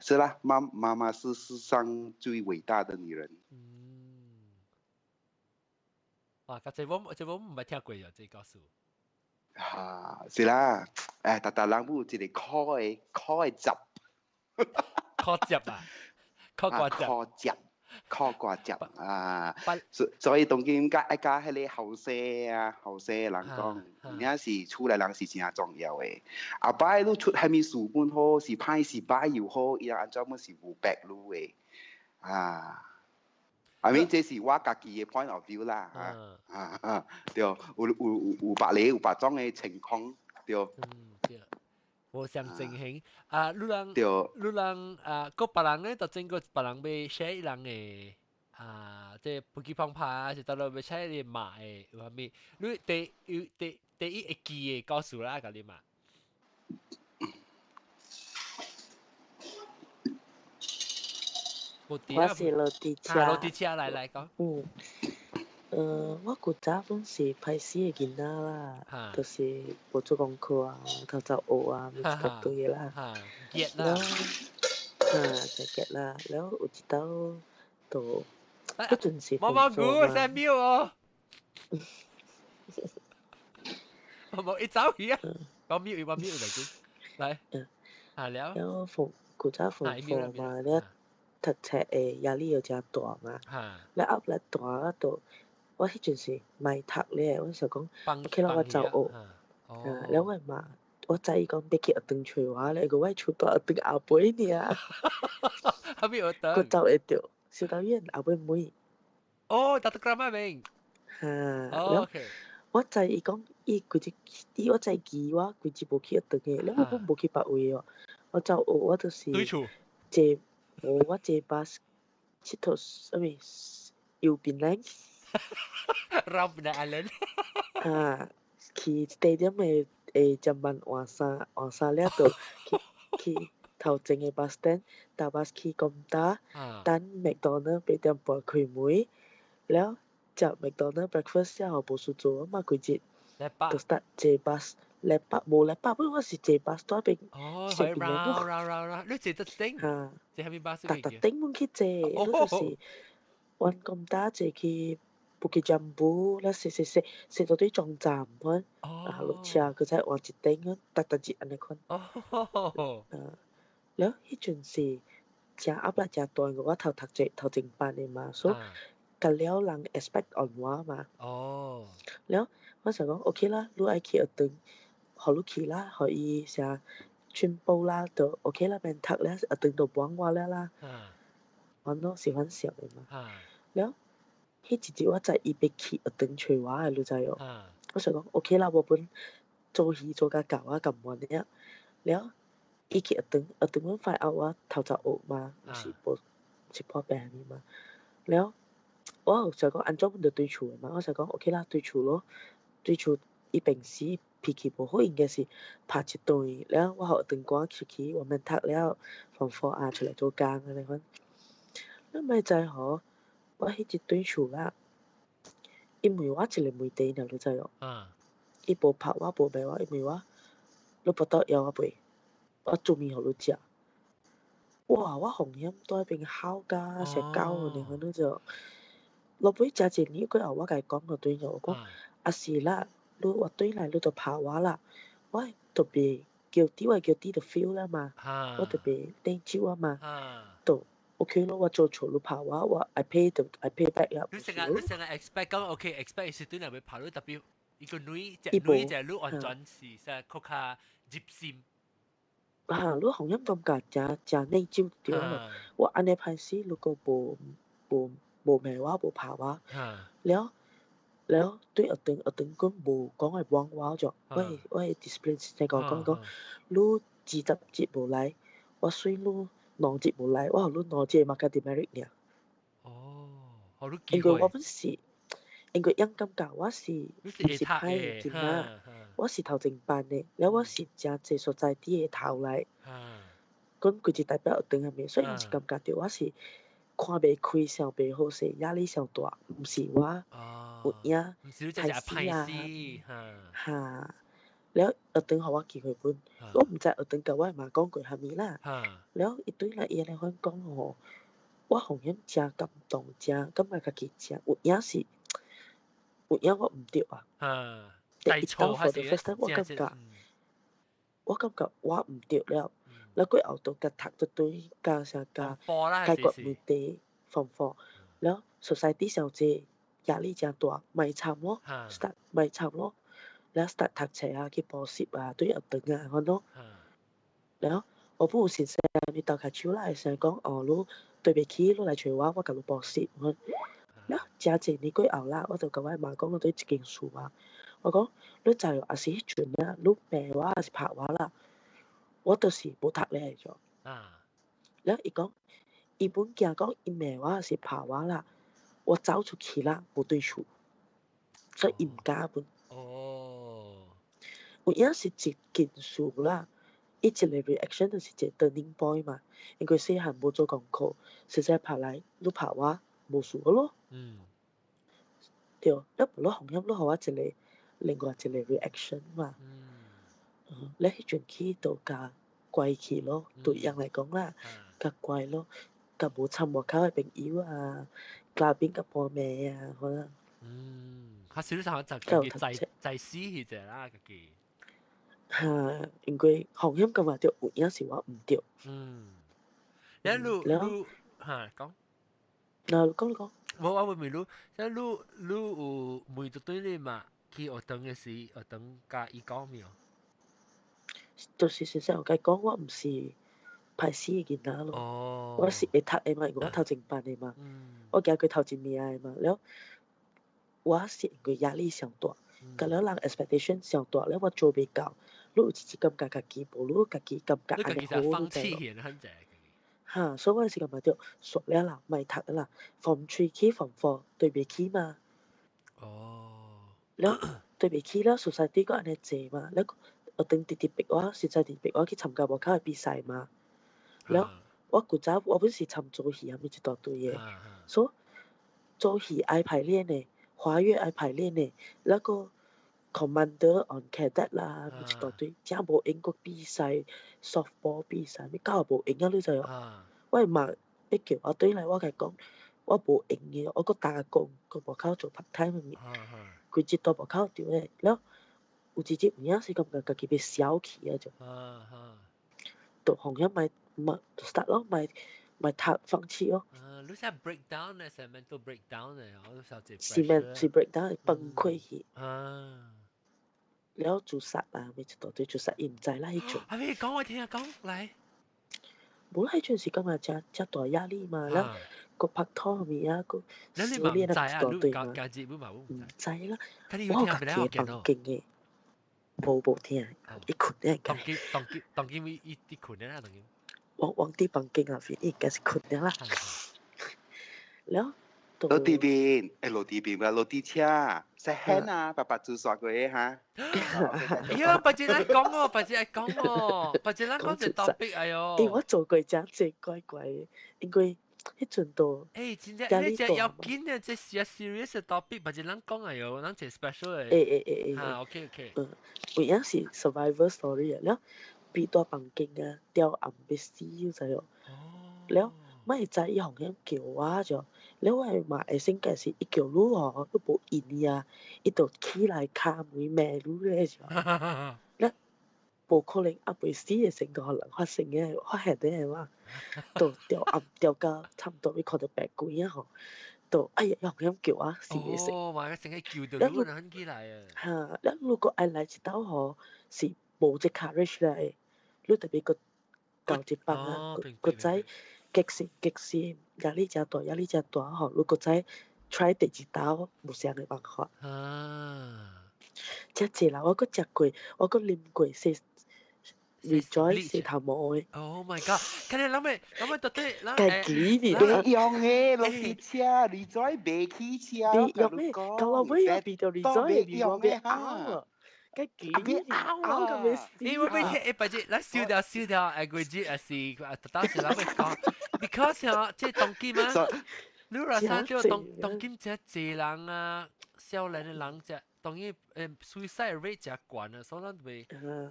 是啦，媽媽媽是世上最偉大的女人。嗯。哇，這我這我毋捌聽過啊，這故事。哈，是啦，逐逐人有一個苦的苦的汁，苦汁啊，苦瓜汁，苦汁，苦瓜汁啊，所以當今佮愛佮彼个後生啊，後生人講，有影是厝內人是誠重要的。後擺你出啥物事本好，是歹是歹又好，伊人按怎本是有白你的啊。I mean 這是我家己的 point of view 啦，啊啊對，有有有有別個有別種的情況，對。嗯，對。無相情形啊，你人，你人啊，閣別人咧，就整個別人欲 share 伊人的啊，這飛機碰拍，是倒落欲 share 伊媽的有啥物？你第有第第一會記的故事啦，共你嘛？我是落佇車，落佇車來來講。嗯，我古早本是歹勢的囡仔啦，就是無做功課啊，偷走學啊，物一大堆的啦。熱啦。哈，就熱啦。了有一擺就，彼陣是毛毛菇，三秒哦。我無一走去啊，我秒我秒嚟先，來。啊了。了放古早放課嘛，了。讀冊的壓力又誠大嘛，了後來大啊，就我彼陣時莫讀咧，我想講，OK 啦，我走學，啊，了我媽，我知伊講欲去學堂揣我咧，個我厝蹛學堂後尾爾。後尾學堂。閣走會著，修道院後尾尾。哦，Dato Keramat 邊。哈，了我知伊講，伊規日，伊我知記我規日無去學堂的，了我本無去別位哦，我走學我就是坐。我坐巴士𨑨迌啥物遊檳榔。繞檳榔。啊，去地點的的針班換衫，換衫了就去去頭前的 bus stand，搭巴士去公達，等麥當勞8點半開門，了食麥當勞 breakfast 了後無事做，我嘛規日就 start 坐巴士。禮拜無禮拜，本我是坐巴士蹛邊。哦，係繞繞繞繞，你坐得頂？嚇！坐啥物巴士？逐逐頂本去坐，你就是阮公達坐去 Bukit Jambul，了踅踅踅踅到對終站款，啊落車，閣再換一頂，逐逐日按呢款。哦。啊，了彼陣是誠壓力誠大，我頭讀冊頭前班的嘛，所以甲了人 expect on 我嘛。哦。了我想講 OK 啦，你愛去學堂。予你去啦，予伊啥進步啦，就 OK 啦，免讀了，學堂就幫我了啦。我攏是反想的嘛。了，彼一日我知伊欲去學堂揣我的，你知無？我想講 OK 啦，我本做戲做甲夠啊，甘願了。了，伊去學堂，學堂阮 find out 我偷走學嘛，毋是無是破病啥物嘛。了，我有想講按怎阮就對厝的嘛，我想講 OK 啦，對厝咯，對厝伊平時。脾氣無好，應該是拍一頓，了我予學堂趕出去，我免讀了，放課啊出來做工按呢款。你莫知吼，我彼日對厝啦，伊問我一個問題爾，你知無？伊無拍我，無罵我，伊問我，你腹肚枵我未？我煮麵予你食。哇！我風險在邊哭甲摔跤呢，反正就落尾食一年過後，我共伊講個對我講，啊是啦，你我轉來你就拍我啦，我特別 guilty，我 guilty 就 feel 啦嘛，我特別內疚啊嘛，就 OK 咯，我做錯你拍我，我 I pay 就 I pay back 啦。你成日 expect 講 OK，expect 是對來會拍你，特別一個女隻女隻你完全是說較較入心。嚇！你紅音感覺誠誠內疚對咯。我按呢歹勢，如果無無無罵我，無拍我，了了對學堂學堂閣無講會幫我著，我的 discipline 先生講講講，你20節無來，我算你兩節無來，我予你兩節嘛較 demerit 爾。哦，予你因為我本是，因為樣感覺我是毋是歹的囡仔，我是頭前班的，了我是誠濟所在佇個頭來，阮規日代表學堂啥物，所以伊是感覺著我是看袂開，想袂好勢，壓力傷大，毋是我有影歹勢啊，哈，了學堂予我機會本，我毋知學堂共我媽講過啥物啦，了伊對來伊按呢款講吼，我風險誠感動，誠感覺家己誠有影是有影我毋對啊。第一當 for the first time 我感覺，我感覺我毋對了，了過後就共讀一堆，加啥加解決問題方法，了 society 傷濟壓力誠大，嘛會慘咯，start 嘛會慘咯，了 start 讀冊啊，去補習啊，對學堂啊，款咯。了我本有先生伊鬥跤手啦，會先講哦，你對袂起，你來揣我，我共你補習。了誠濟年過後啦，我就共我媽講對一件事啊。我講你知哦，抑是彼陣啊，你罵我抑是拍我啦，我就是無讀咧咗。了伊講，伊本驚講伊罵我抑是拍我啦，我走出去啦，無對厝，所以伊毋敢本。哦。有影是一件事啦，伊一個 reaction 就是一個 turning point 嘛，因為細漢無做功課，實在拍來，你拍我無事咯。對，你無你風險，你予我一個另外一個 reaction 嘛。嗯。你彼陣去都較乖去咯，對人來講啦，較乖咯，較無參外口的朋友啊，家邊較半暝啊，可能。嗯，較少上就家己在在死彼隻啦，家己。哈，因為風險感覺著有影是我毋對。嗯。你你哈講。嗱，你講你講。我會問你，即你你有問一對你嘛？去學堂的時，學堂共伊講沒有？就是先生有共伊講，我毋是歹勢的囡仔咯。我是會讀的嘛，因為我頭前班的嘛。我行過頭一名的嘛，了我是因為壓力傷大，共了人 expectation 傷大，了我做袂到，你有一次感覺家己無，你家己感覺按呢好，你知無？哈，所以我是感覺著煞了啦，莫讀啦，form three 去 form four 對袂起嘛。了對袂起了，society 閣按呢濟嘛，了學堂直直逼我，實在直逼我去參加外口的比賽嘛。了我古早我本是參做戲，啥物一大堆的，所以做戲愛排練的，華語愛排練的，那個 commander on cadet 啦，一大堆，真無閒閣比賽，softball 比賽，物搞無閒啊！你知無？我媽欲叫我轉來，我共伊講，我無閒的，我閣打工，閣外口做 part time 物，規日都外口場的，了有一日有影是感覺家己欲消去啊就，就風險莫莫 start 咯，莫莫讀放棄咯。啊，你是 breakdown 呢？是 mental breakdown 呢？我都小是 men 是 breakdown 崩潰去。了自殺啊，咪一大堆自殺，伊毋知啦彼陣。阿咪講我聽下講來。無啦，彼陣是感覺誠誠大壓力嘛，了閣拍拖物啊，閣失戀啊一大堆嘛。毋知啦，我有家己的房間的，無無聽，伊睏咧。當今當今當今伊伊佇睏咧啦，當今。我我佇房間後邊，伊應該是睏了啦。了。落地邊，落地邊，落地車，食輕啊，爸爸自殺過的哈。哎呀，白姐來講哦，白姐來講哦，白姐咱講一個 topic 哎喲。欸，我做過誠濟怪怪的，因為彼陣都欸，真正你這要緊啊！這是啊 serious 的 topic，或者咱講啊喲，咱這 special 的。欸欸欸欸。哈，OK OK。嗯，有影是 survivor story 啊，了變大房間啊，吊暗欲死你知無？了，莫會知伊予人叫我就，了我的媽會性格是伊叫你吼，你無應伊啊，伊就起來敲門罵你咧就。了，無可能猶未死的時就予人發生的發現的嘛，就吊暗吊到差毋多欲看著白鬼啊吼，就哎呀，予人叫我死袂成。哦，嘛，成日叫到你人起來啊！哈，了如果愛來一道吼，是無這 courage 來，你特別閣交一放啊，閣再激死激死，壓力誠大，壓力誠大吼，你閣再 try 第二道無相的辦法。啊！遮濟啦，我閣食過，我閣啉過洗 Rejoice 洗頭毛的。 Oh my god！看你諗咩諗咩到底，家己呢？你用的落去車，Rejoice 袂起車。你用的，到後尾又變到 Rejoice，你用的拗啊！家己拗拗到欲死。你會唔會聽？白姐，來燒掉燒掉，愛過節還是啊？當時咱會講，because 啊，這當今啊，你若啥叫當當今這濟人啊，少年的人這。當然suicide rate 誠懸啊，所以咱袂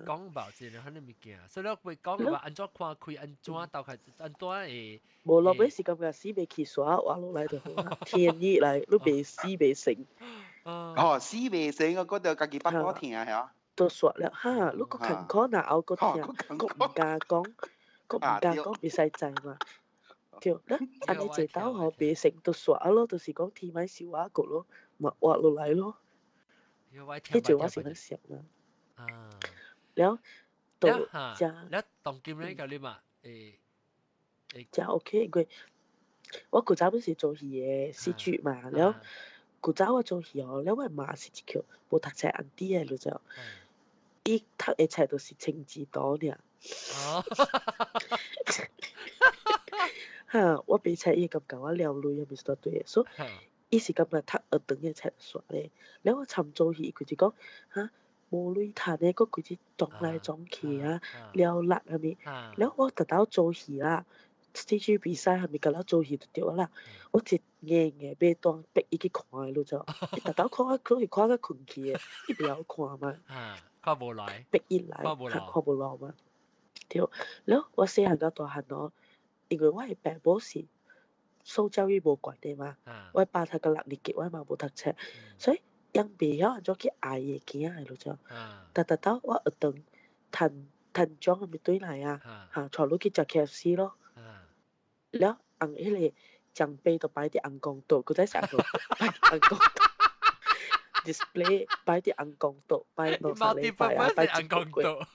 講爆這個彼个物件，所以咱會講話按怎看開，按怎鬥開，按怎會。無落尾是感覺死袂去煞活落來就好啦。天意來，你袂死袂成。哦，死袂成，我覺得家己腹肚疼係都煞了哈，你閣艱苦若後閣疼，閣毋敢講，閣毋敢講，袂使知嘛。對，咱按呢坐鬥吼袂成都煞咯，就是講天歹受我閣咯，嘛活落來咯。彼陣我是咧想啦。啊，了，到遮，了當今咧，佮你嘛，會遮 OK，因為我古早本是做戲的戲劇嘛，了古早我做戲哦，了我媽是一個無讀冊 auntie 的，你知無？伊讀的冊就是清字圖爾。哦。哈，我買冊伊會感覺我撩淚，抑毋是對的，所以。伊是感覺讀學堂的冊煞咧，了我參做戲，佢就講哈無鐳趁的，閣規日撞來撞去啊，了力啥物，了我特兜做戲啦，戲劇比賽啥物，甲咱做戲就對啦。我一硬硬欲當逼伊去看的，你知無？伊特兜看我，可是看甲睏去的，伊袂曉看嘛。看無來。逼伊來，看無落嘛。對，了我細漢到大漢哦，因為我的爸母是受教育無懸的嘛，我爸讀到六年級，我嘛無讀冊，所以𪜶袂曉按怎去愛伊的囝的，你知無？逐逐到我學堂趁趁獎啥物轉來啊，哈，帶你去食 KFC 咯。了，紅彼个獎杯都擺佇紅公桌，閣再上擺紅公桌 display 擺佇紅公桌，擺兩三禮拜啊，擺一個月。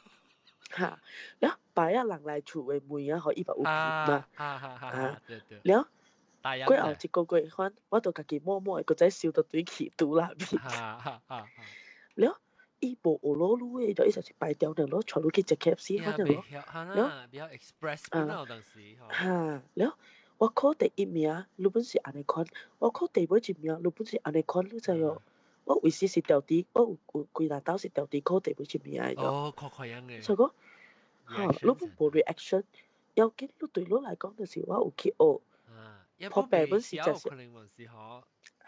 哈，了擺啊人來厝的門啊，予伊嘛有聞嘛。啊，了。過後一個月反，我就家己默默的，閣再收倒轉去拄內面。了，伊無學老魯的，就伊就是擺掉了，帶你去食 KFC 反正咯。了，比較 express 了當時。哈，了，我考第一名，你本是按呢款；我考第尾一名，你本是按呢款，你知無？我為時是調低，我有有幾若道是調低考第尾一名的。哦，看看樣的。所以講，哈，你本無 reaction，要緊你對你來講，就是我有去學。破病本是就是，可能嘛是嗬。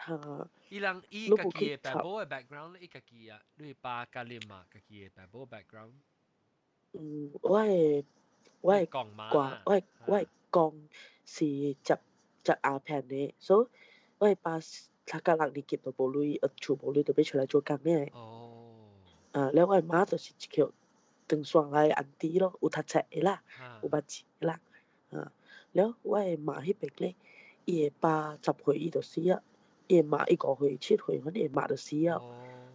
嚇！伊人伊家己的爸母的 background，伊家己啊，你爸佮你媽家己的爸母 background。嗯，我的掛，我的公是食食鴉片的，所以我的爸讀到六年級就無鐳，厝無鐳就欲出來做工的。哦。啊，了我的媽就是一個唐山來的 auntie 咯，有讀冊的啦，有捌字的啦。啊，了我的媽彼邊咧。伊的爸10歲伊就死啊，伊的媽伊5歲7歲，反正伊的媽就死啊。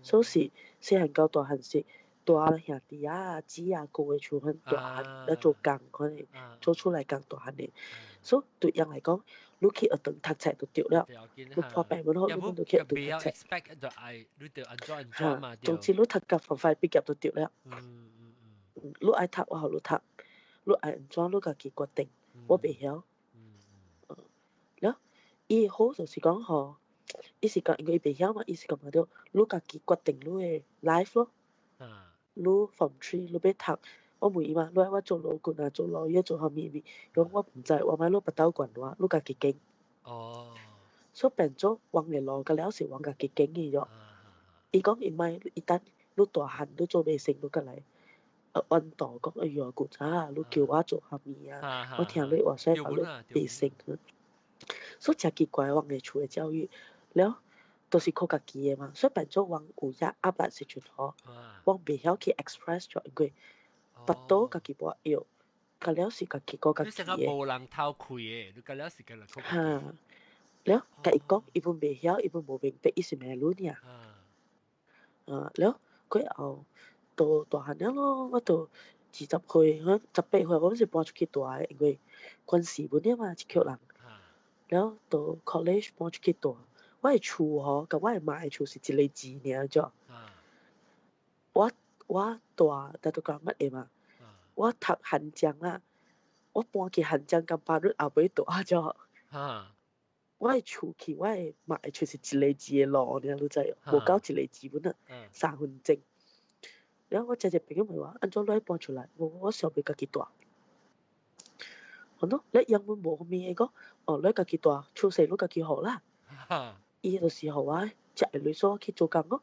所以是細漢到大漢是蹛兄弟仔姊仔哥的厝款大漢咧做工款的，做出來工大漢的。所以對𪜶來講，你去學堂讀冊就對了，你破病本好，你本就去學堂讀冊。哈，總之你讀甲 form five 畢業就對了。你愛讀我予你讀，你愛按怎你家己決定，我袂曉。了，伊好就是講吼，伊是講因為伊袂曉嘛，伊是感覺著你家己決定你的 life 咯。你 form three 你欲讀我問伊嘛，你愛我做勞工啊，做老爺做啥物物？講我毋知，我莫你腹肚管我，你家己揀。所以變做往的路，甲了是往家己揀的咗。伊講伊莫伊等你大漢，你做袂成，你過來怨道講，哎喲，古早你叫我做啥物啊？我聽你話說，你袂成。所以誠奇怪，阮的厝的教育，了都是靠家己的嘛，所以變做阮有影壓力時陣吼，阮袂曉去 express 咗，因為腹肚家己無藥，甲了是家己顧家己的。你成個無人偷開的，你甲了是家人靠。哈，了共伊講，伊本袂曉，伊本無明白，伊是馬來爾。啊，了過後到大漢了咯，我都20歲，18歲，我是搬出去住的，因為關係本了嘛，一群人。了到 college 搬出去住，我的厝吼，佮我的媽的厝是一个字爾啫。我住大都講乜的嘛？我讀韓江啦，我搬去韓江佮巴魯後尾住咗。我的厝去我的媽的厝是一个字的路爾，你知無夠一個字本啊，3分鐘。了我姐姐朋友問我，按怎你搬出來？我想欲家己住。我講，你英文無啥物的講，哦，你家己住，出世你家己學啦。伊就是予我食會鐳所去做工咯。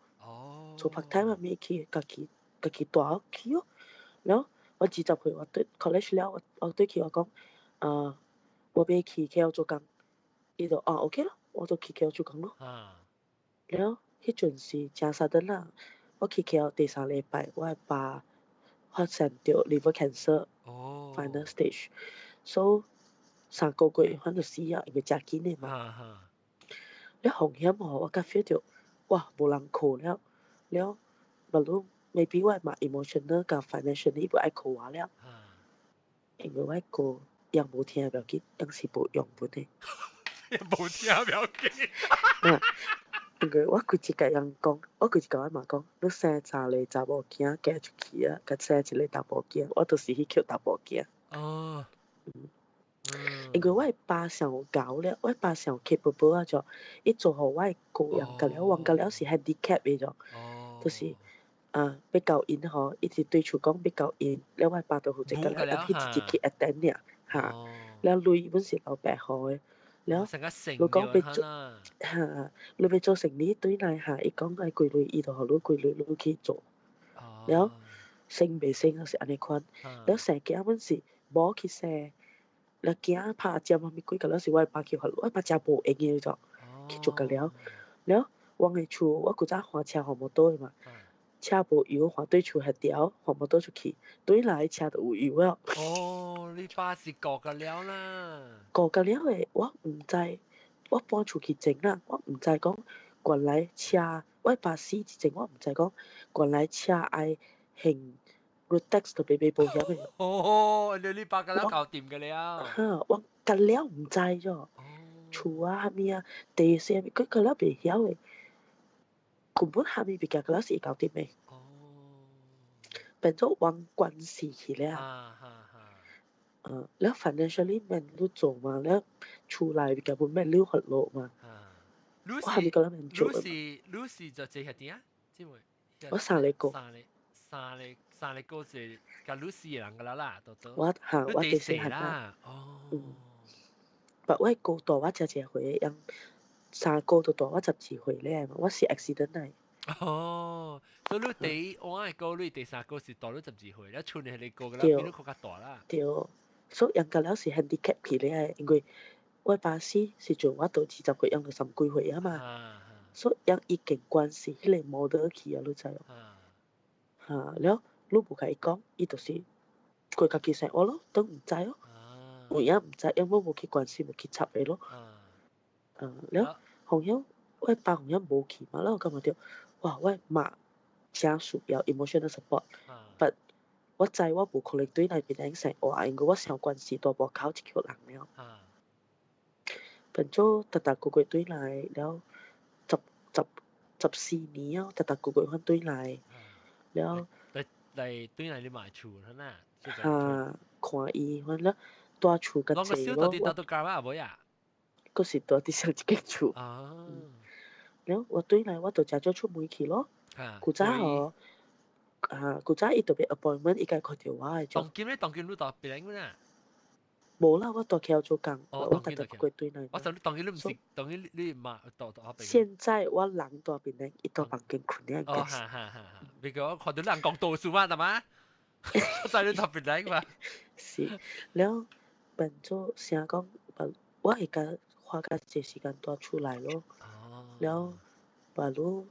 做 part time 物去家己家己住去咯。了我20歲我對 college 了，我對佢我講，我欲去 KL 做工。伊就哦 OK 咯，我就去 KL 做工咯。了彼陣是誠 sudden 啦，我去 KL 第三禮拜，我的爸發現著 liver cancer，final stage，so 3個月反就死啊，因為誠緊的嘛。了風險吼，我較 feel 著，哇，無人靠了，了，無論 maybe 我嘛 emotional 佮 financially 無愛靠我了，因為我哥也無聽袂要緊，但是無用本的。無聽袂要緊。因為我規日共人講，我規日共我媽講，你生三個查某囝嫁出去啊，佮生一個查某囝，我就是彼抾查某囝。因為我的爸上有𠢕了，我爸上 capable 啊，就伊做予我的哥樣，甲了阮甲了是 handicap 的就，就是啊，欲交𪜶吼，一直對厝講欲交𪜶，了我爸就負責甲了，去直接去 attend 爾，哈，了鐳本是老爸予的，了你講欲做，哈，你欲做生意對來哈，伊講愛幾鐳，伊就予你幾鐳，你去做，了生袂生就是按呢款，了生囝本是無去生。了囝拍針啥物鬼，甲了是我爸去予，我爸誠無閒的就去做甲了。了，阮的厝我古早換車換摩托的嘛，車無油換對厝遐條換摩托出去，轉來車就有油了。哦，你爸是顧甲了啦。顧甲了的，我毋知，我搬出去前啦，我毋知講原來車，我爸死之前我毋知講原來車愛還 road tax 就袂買保險的。哦，你爸甲了搞掂個了。哈，我甲了毋知咗。厝啊，啥物啊，地啥物，佢甲了袂曉的，根本啥物物件甲了是伊搞掂的。變做往關係去了。了 financially 免你做嘛，了厝內物件本免你學落嘛。你是你是你是做這個點啊？我三個。三個三個三個是佮你四個人個啦啦，都都。我哈，我第細漢啦。哦。嗯。但我哥大我誠濟歲，用三個都大我12歲咧嘛，我是 accident 來。哦，所以你第一我的哥，你第三個是大你12歲，了剩的個個啦，比你閣較大啦。對，所以用個了是 handicap 去咧，因為我爸死時陣我都20歲，用到三幾歲啊嘛，所以用已經關係彼個 model 去啊，你知無？哈，了你無共伊講，伊就是過家己生活咯，都毋知咯，有影毋知，因為無去關心，無去插伊咯。了風險我爸風險無去嘛，了我感覺著，哇，我媽誠需要 emotional support，but 我知我無可能對內邊生活，因為我傷關係大無靠一個人了。變做逐逐個月轉來了14年哦，逐逐個月返轉來了。來來轉來你媽厝，係哈，看伊，反正蹛厝較濟咯。儂個小到佗佗啊？閣是蹛佇上一間厝。了我轉來我就誠少出門去咯。古早吼，啊，古早伊特別 appointment，伊該看著我的當今咧，當今你蹛檳城啦？無啦，我蹛 KL 做工，我逐逐過對來。我想你當今你毋是當今你嘛蹛蹛檳城。現在我人蹛檳城，伊蹛房間睏咧。哦，哈哈哈！別個我看到人講多數嘛，係嘛？在你蹛檳城嘛？是，了變做啥講，我會較花較濟時間蹛厝內咯。了，巴魯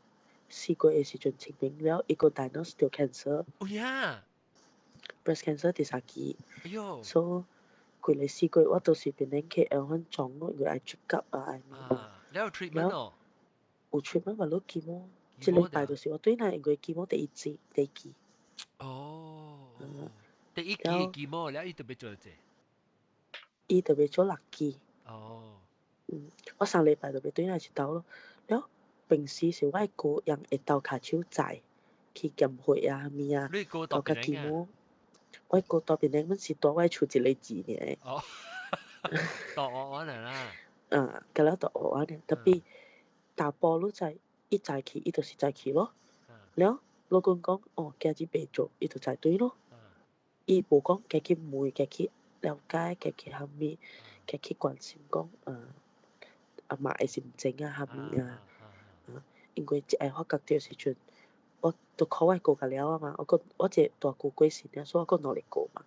4個月的時陣清明了，伊個 diagnose 著 cancer。哦呀！breast cancer 第三期。哎喲！所以規個4個月我都是檳城 KL 阮裝咯，因為愛 check up 啊，愛物。啊，你有 treatment 哦？有 treatment 嘛，你 chemo。這禮拜就是我對那因為 chemo 第一次第一期。哦。第一期 chemo 了，伊特別做這。伊特別做六期。哦。嗯，我上禮拜就欲轉來一道咯。了，平時是我哥用下晝跤手載去檢血啊，物啊，到甲 chemo。我哥蹛檳城，阮是蹛我厝一個字爾。哦。蹛我我嚟啦。嗯，甲了蹛我爾，特別大埔你知，伊早去，伊就是早去咯。了，老公講，哦，今日袂做，伊就早對咯。伊無講家去問，家去了解，家去蝦米，家去關心講，阿媽的心情啊，蝦米啊，因為這下發覺著時陣，我都靠我哥甲了啊嘛，我閣我這大姑過身了，所以我閣兩个哥嘛。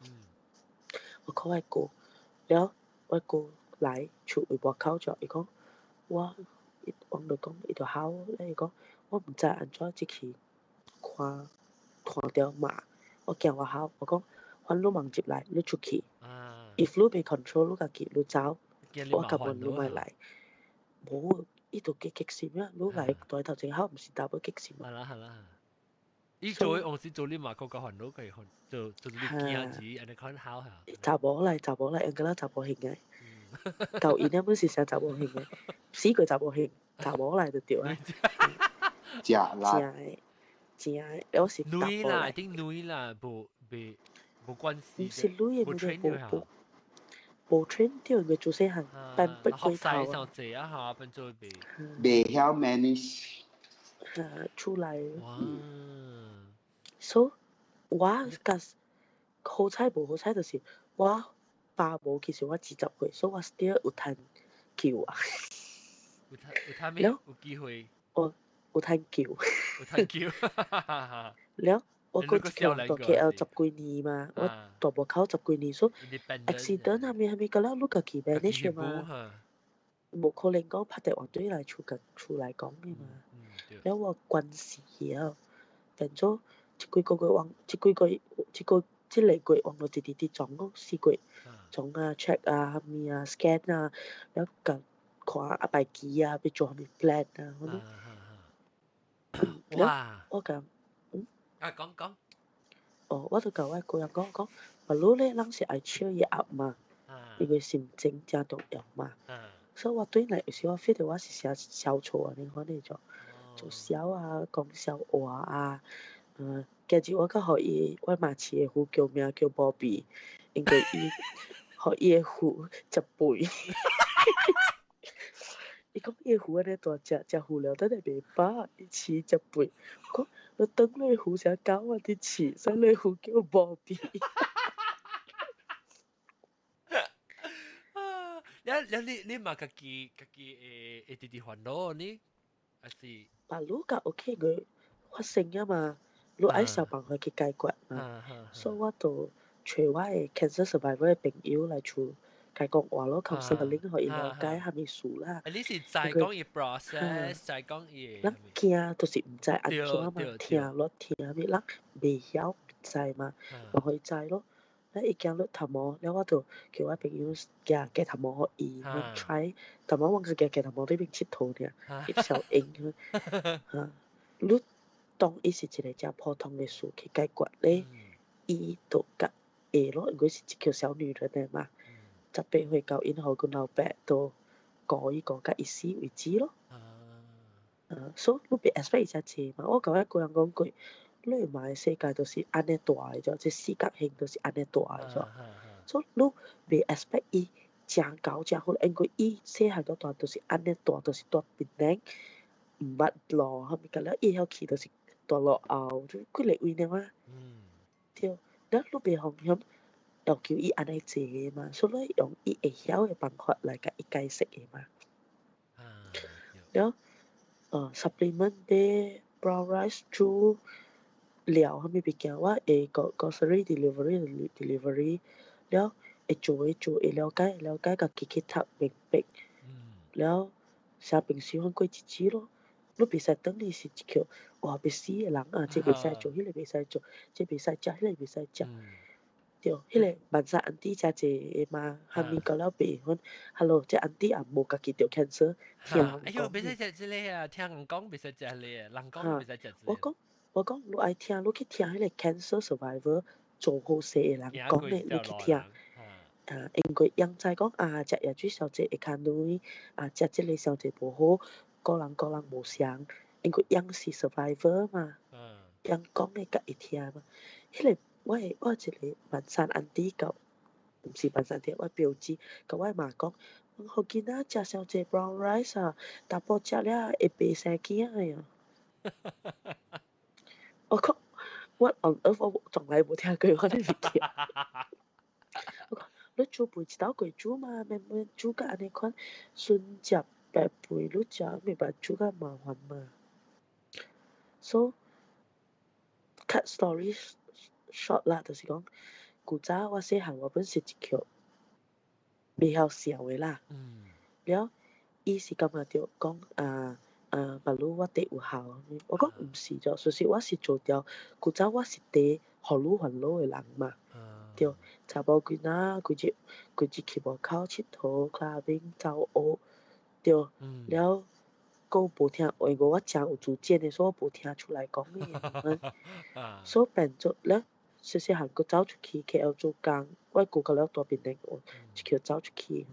我靠我哥，了我哥來厝位外口咗，伊講我，我就講伊就哭，了伊講我毋知按怎入去看看著媽，我驚我哭，我講反你茫入來，你出去。If 你袂 control 你家己，你走，我根本你莫來。無，伊就激激心啊！你來蹛頭前哭，毋是 double 激心啊。係啦係啦。伊做往時做你嘛，個個煩惱佢做做你驚子，按呢款哭下。查某來，查某來，應該啦查某型的。舊年本是成查某型的，死過查某型，查某來就對啊。食力。真的，真的，我是女啦，一定女啦，無袂無關係。毋是女的，無無無 train 著，因為自細漢班不過頭啊。學啊，嚇，變做袂。袂曉 manage。嚇，出來。哇！所以，我甲好彩無好彩，就是我爸母其實我20歲，所以我 still 有趁救啊。有趁有趁咩？有機會。我有趁救。有趁救。了，我閣一個人蹛 KL 十幾年嘛，我蹛無口十幾年，所以 accident 啥物啥物，到了你家己 manage 嘛。無可能講拍電話對來厝厝來講的嘛。了我關係啊，變做這幾個月往，這幾個月，這個這個月往落直直佇裝咯，4個月裝啊 check 啊，啥物啊 scan 啊，了共看阿排期啊，欲做啥物 plan 啊，嗰種。哇！我講，嗯。啊，講講。哦，我就共我個人講講，嘛你咧，人是愛 cheer 伊 up 嘛，因為心情誠重要嘛。所以我對來有時我 feel 到我是寫小錯按呢款的種，做笑啊，講笑話啊，嗯，今日我閣予伊，我媽飼的虎叫名叫寶貝，因為伊予伊的虎食肥。伊講伊的虎按呢大隻，食虎了等下袂飽，伊飼食肥。我講你當你的虎像狗仔佇飼，所以你的虎叫寶貝。你你你嘛家己家己會會直直煩惱呢？還是？別路較 OK 個發生啊嘛，你愛想辦法去解決嘛。所以我就揣我的 cancer survivor 的朋友來厝，共伊講話咯，counseling 予伊了解啥物事啦。你是知講伊 process，知講伊。咱驚就是毋知按怎嘛，聽落聽物，咱袂曉毋知嘛，嘛予伊知咯。咱伊驚落頭毛，了我就叫我朋友寄雞頭毛予伊，咱 try。頭毛我是寄雞頭毛對面𨑨迌爾，伊小用。哈，你當伊是一個誠普通的事去解決咧，伊就較會咯，因為是一個小女人的嘛。18歲到𪜶予阮老爸都顧伊顧甲伊死為止咯。所以你別 expect 伊遮濟嘛。我共我個人講過，你媽的世界就是按呢大的著，這四角形就是按呢大的著。所以你袂 expect 伊誠𠢕誠好，因為伊細漢到大就是按呢大，就是蹛檳城，毋捌路，啥物甲了，伊會曉去就是大路後，就幾個位呢嘛。對，了你袂風險要求伊按呢做嘛，所以用伊會曉的方法來共伊解釋的嘛。了，supplement 買 brown rice 煮料啥物物件，我會個 grocery delivery delivery，了會做會做會了解了解，家己去讀明白。了，寫平時阮過日子咯。你袂使當你是一個哇欲死的人啊！這袂使做，彼個袂使做，這袂使食，彼個袂使食。對，彼個萬山 auntie 誠濟的嘛，哈咪到了白阮，hello，這 auntie 也無家己著 cancer，聽人講。哎喲，袂使食這個啊！聽人講袂使食這個，人講袂使食這個。我講，你愛聽，你去聽彼個 cancer survivor 做好勢的人講的，你去聽。啊，因為人知講啊，食藥水傷濟會較軟，啊，食這個傷濟無好，個人個人無相，因為人是 survivor 嘛，人講的較會聽嘛。彼個我一個萬山 auntie 甲，毋是萬山 auntie，我表姊共我媽講，予囡仔食傷濟 brown rice 啊，查埔食了會白生囝的啊。我講，what on earth 我從來無聽過我的物件。我講，你煮飯一道過煮嘛，免免煮甲按呢款，順食白飯你食，袂捌煮甲麻煩嘛。So cut story short 啦，就是講，古早我細漢我本是一個袂曉笑的啦。了，伊是感覺著講啊啊，馬路我第有效，我講毋是著，事實我是做掉，古早我是第予你煩惱的人嘛。對，查某囡仔規日規日去外口𨑨迌、clubbing、走學，對，了，閣無聽，因為我誠有主見的，所以我無聽出來講的。所以變做了，細細漢閣走出去 KL 做工，我顧到了大變的，一去走出去，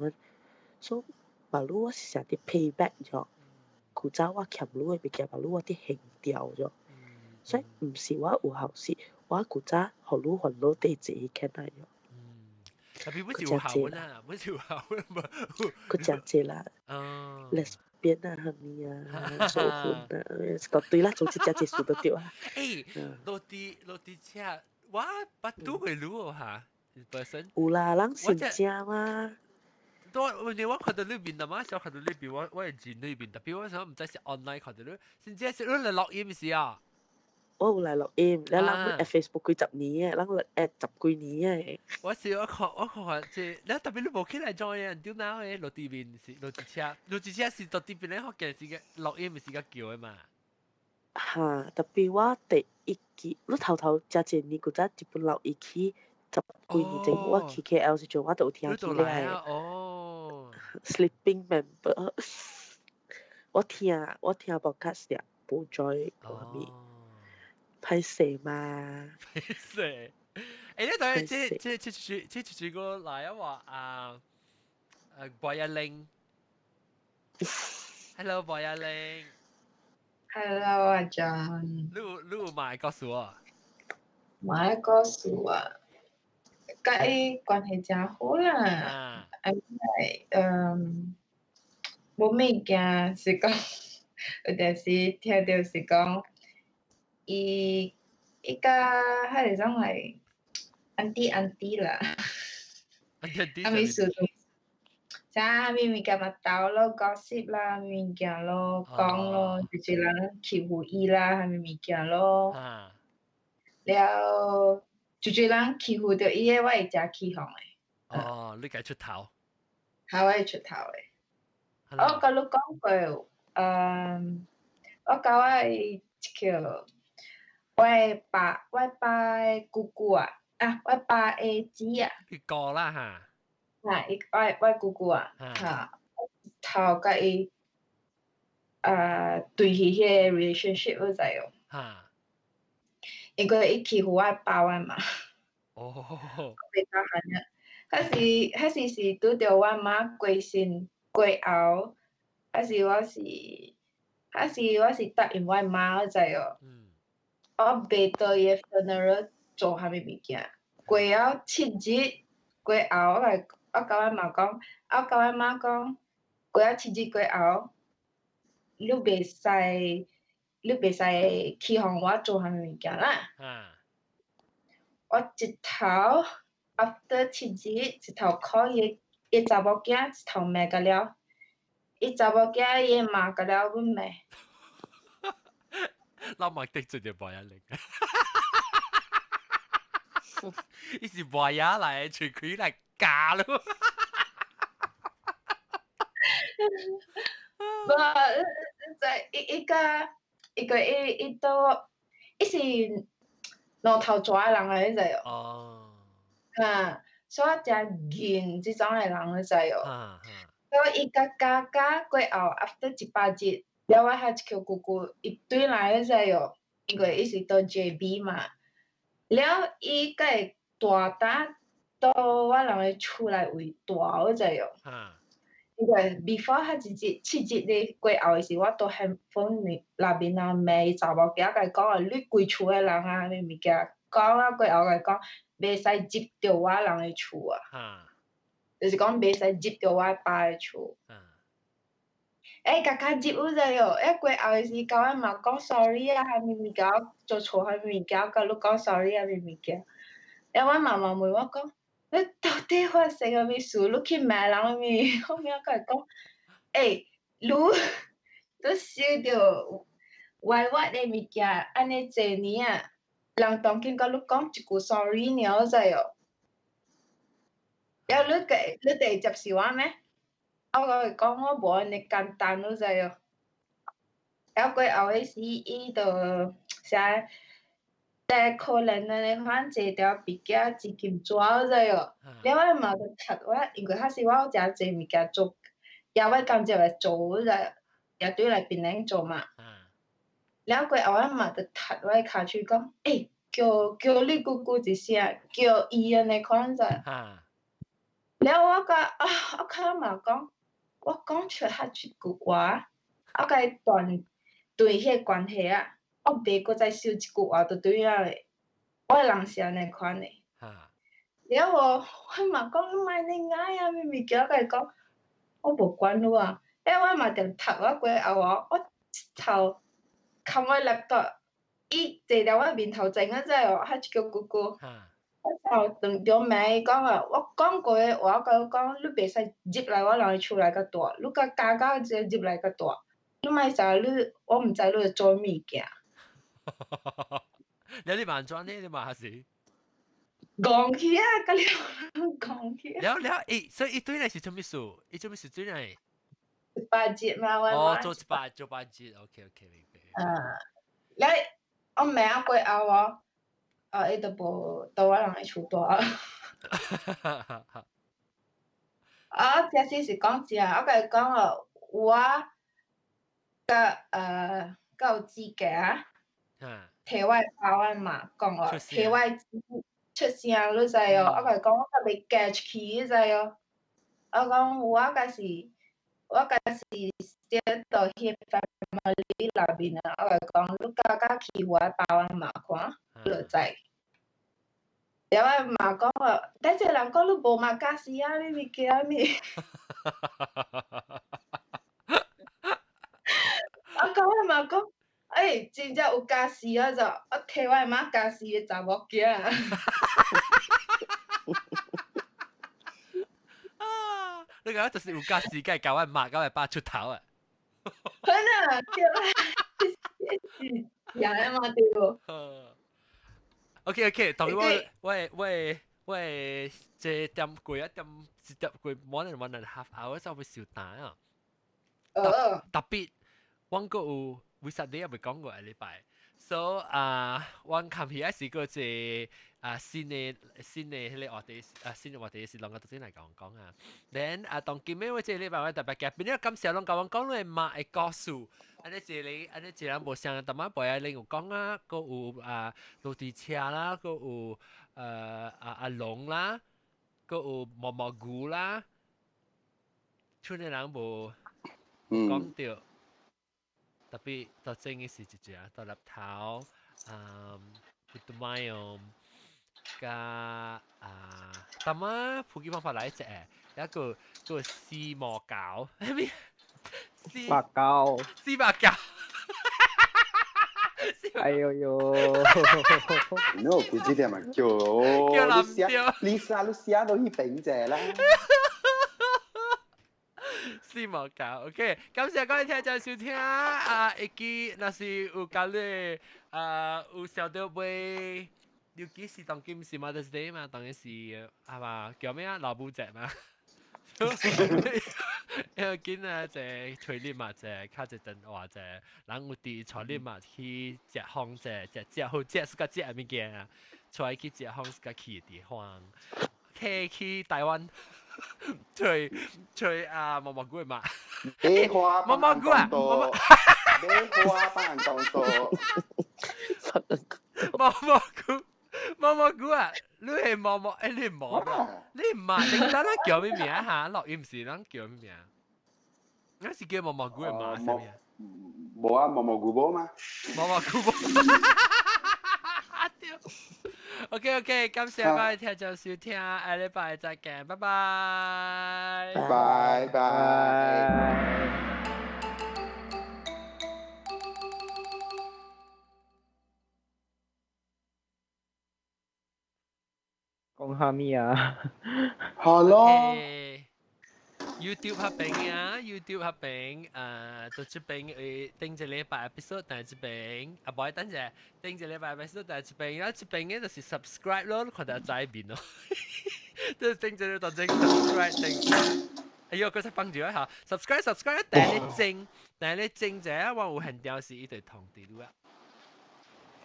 所以馬路我是成日 pay back 咗。古早我欠你的物件，馬路我佇還掉咗。所以毋是我有效，是我古早予你煩惱第濟起來咗。 Tapi 不是有效啦，不是有效嘛。佢誠濟啦。Lesbian 啊，啥物啊，做婚啊，個對啦，總之誠濟事都對啊。欸，落地落地車，我捌拄過你哦哈，本身。有啦，人先食嘛。我我看到裏邊，嘛小看到裏邊，我係見裏邊，特別我想毋知是 online 看到你，甚至是你來錄音是啊。我有來錄音，你人 at Facebook 幾十年嘅，人 at 十幾年嘅。我是我看我看這，你特別你無起來 join 啊？丟哪嘅落地面是落地車，落地車是到地邊咧，福建是個錄音是個叫的嘛。哈，特別我第一期，你頭頭誠濟年，古早日本留一期十幾年前，我去 KL 時陣，我都有聽起來。哦。 Sleeping member，我聽 podcast 嘅，無 join 個咩。歹勢嘛？歹勢。欸，你等下，這這這這這這個來啊話啊，博一玲。Hello，博一玲。 Hello，阿 John。你有買故事啊？買故事啊？佮伊關係誠好啦。啊，嗯，無物件是講，有陣時聽著是講。伊佮彼個種來 auntie auntie 啦，啥物事都，啥物物件嘛鬥咯，gossip 啦，物件咯，講咯，就是人欺負伊啦，啥物物件咯。了，就是人欺負著伊的，我會誠起哄的。哦，你共出頭。哈，我會出頭的。我共你講過，嗯，我佮我一個。我爸的姑姑啊，啊，我爸的姊啊。伊哥啦哈。啊，伊我姑姑啊，哈，頭佮伊，啊，對彼個 relationship 你知無？哈。因為伊欺負我爸我媽。哦。袂大漢啊，彼時是拄著我媽過身過後，彼時我是答應我媽，你知無？我袂到伊的 funeral 做啥物物件，過了7日過後，我共我媽講，過了7日過後，你袂使。你袂使去予我做啥物物件啦。我一頭 after 7日，一頭 call 伊伊查某囝，一頭罵甲了，伊查某囝伊罵甲了，阮罵。老麥的做條博一嚟。伊是博牙來，隨佢來教咯。無，在伊伊個伊個伊伊都伊是兩頭蛇的人來，你知無？哦。哈，所以誠硬這種的人，你知無？所以伊甲加加過後，after 100日，了我遐一個姑姑伊轉來，你知無？因為伊是到 JB 嘛，了伊閣會大膽到我人的厝內位住，你知無？因為 before 彼一日7日咧過後的時，我都 handphone 內面啊罵伊查某囝，共伊講啊，你規厝的人啊，啥物件講啊，過後共伊講，袂使入著我人的厝啊，就是講袂使入著我爸的厝。欸，共共入有知無？欸，過後的時，共我嘛講 sorry 啊，啥物物件做錯啥物物件，共你講 sorry 啊，啥物物件。欸，我媽媽問我講，你到底發生啥物事？你去罵人啥物？後面我共伊講，欸，你你收著歪歪的物件，按呢濟年啊，人當今共你講一句 sorry 爾，你知無？了你會你會接受我咩？我共伊講，我無按呢簡單，你知無？了過後的時，伊就寫。但可能安呢款坐條筆記資金紙，你知無？了我嘛就讀我，因為彼時我有誠濟物件做，也我感覺會做，你知？也對來檳城做嘛。了過後我嘛就讀我的跤手講，欸，叫叫你姑姑一聲，叫伊按呢款知？了我甲啊，我較嘛講，我講出彼一句話，我共伊斷斷彼個關係啊。我袂閣再受這句話就對啊咧，我的人是按呢款的。了無，我嘛講你莫按呢𠊎啊，啥物件，我共伊講，我無管你啊。欸，我嘛定讀我過後哦，我一頭崁我 laptop，伊坐佇我面頭前啊，知無？彼一個姑姑。我頭當場罵伊講啊，我講過的話，我共你講，你袂使入來我人的厝內閣住，你共加加這入來閣住，你莫知你，我毋知你會做物件。你你按怎呢？你嘛是？戇去啊！佮你戇去啊！了了，欸，所以伊對來是做咩事？伊做咩事對來？ 100日嘛，我哦，做100做100日，OK OK，明白。啊，了我罵過後哦，啊，伊就無佇我人的厝住。啊，這次是講真，我共伊講哦，我佮較有資格啊。替我爸我媽講哦，替我出聲，你知哦？我共伊講，我較袂嫁出去，你知哦？我講我敢是，我敢是踮到彼個 family 內面啊！我共伊講，你敢敢欺負我爸我媽看，你就知。了我媽講哦，等陣人講你無嘛家私啊，你物件物。我講我媽講。欸，真正有家私啊！就我替我媽家私的查某囝。啊！你講就是有家私，該教我媽、教我爸出頭啊！真啊，對啦，是的嘛對無？OK OK，同我我我我這點過一點一點過 more than 1.5 hours 就會少打啊！特別我閣有。為啥你也未講過下禮拜？所以啊，我琴日是個一啊新的新的彼個話題啊新的話題是兩個頭先來講講啊。Then 啊，當今日我這個禮拜我特別嘅，變咗感謝攏共我講你媽的故事。按呢一個按呢一個人無像，淡仔背啊，你有講啊，閣有啊落地車啦，閣有阿阿龍啦，閣有毛毛菇啦，村的人無講著。特別到正嘅是一隻獨立頭，古杜麥哦，加啊，淡仔普及方法來一隻，一個個絲毛狗，咩？絲白狗，絲白狗，哎呦呦！No，佢這點嘛叫叫男掉，你寫你寫到去邊者啦？是無搞，OK。感謝各位聽眾收聽啊！會記若是有交你啊，有想到買，尤其是當今是 Mother's Day 嘛，當然是係嘛叫咩啊？老母節嘛。因為見啊，就推你嘛，就較一頓話就人有佇帶你嘛去食風者，食食好食是個食物件啊，帶去食風是個去的地方，去去台灣，吹吹啊毛毛菇嘛，買花毛毛菇啊，買花幫人講多，毛毛菇。毛毛菇啊！你係毛毛，誒你毛啊？你唔係，你等咱叫咩名嚇？落雨唔是咱叫咩名？我是叫毛毛菇嘅嘛？啥物啊？無啊，毛毛菇無嘛？毛毛菇無。OK OK，感謝各位聽眾收聽，下禮拜再見，拜拜。拜拜。講下咩啊？好咯。 YouTube 嗰邊啊，YouTube 嗰邊，到這邊頂一禮拜 episode，但係這邊啊，唔好等陣，頂一禮拜 episode，但係這邊，啊這邊嘅就是 subscribe 咯，看到在邊咯，就是頂一個當正 subscribe 頂，哎呦，嗰隻放住一下，subscribe subscribe，但係你整，但係你整者，我有限調是一對同地路啊。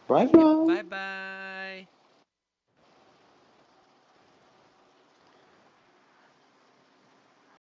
拜拜。拜拜。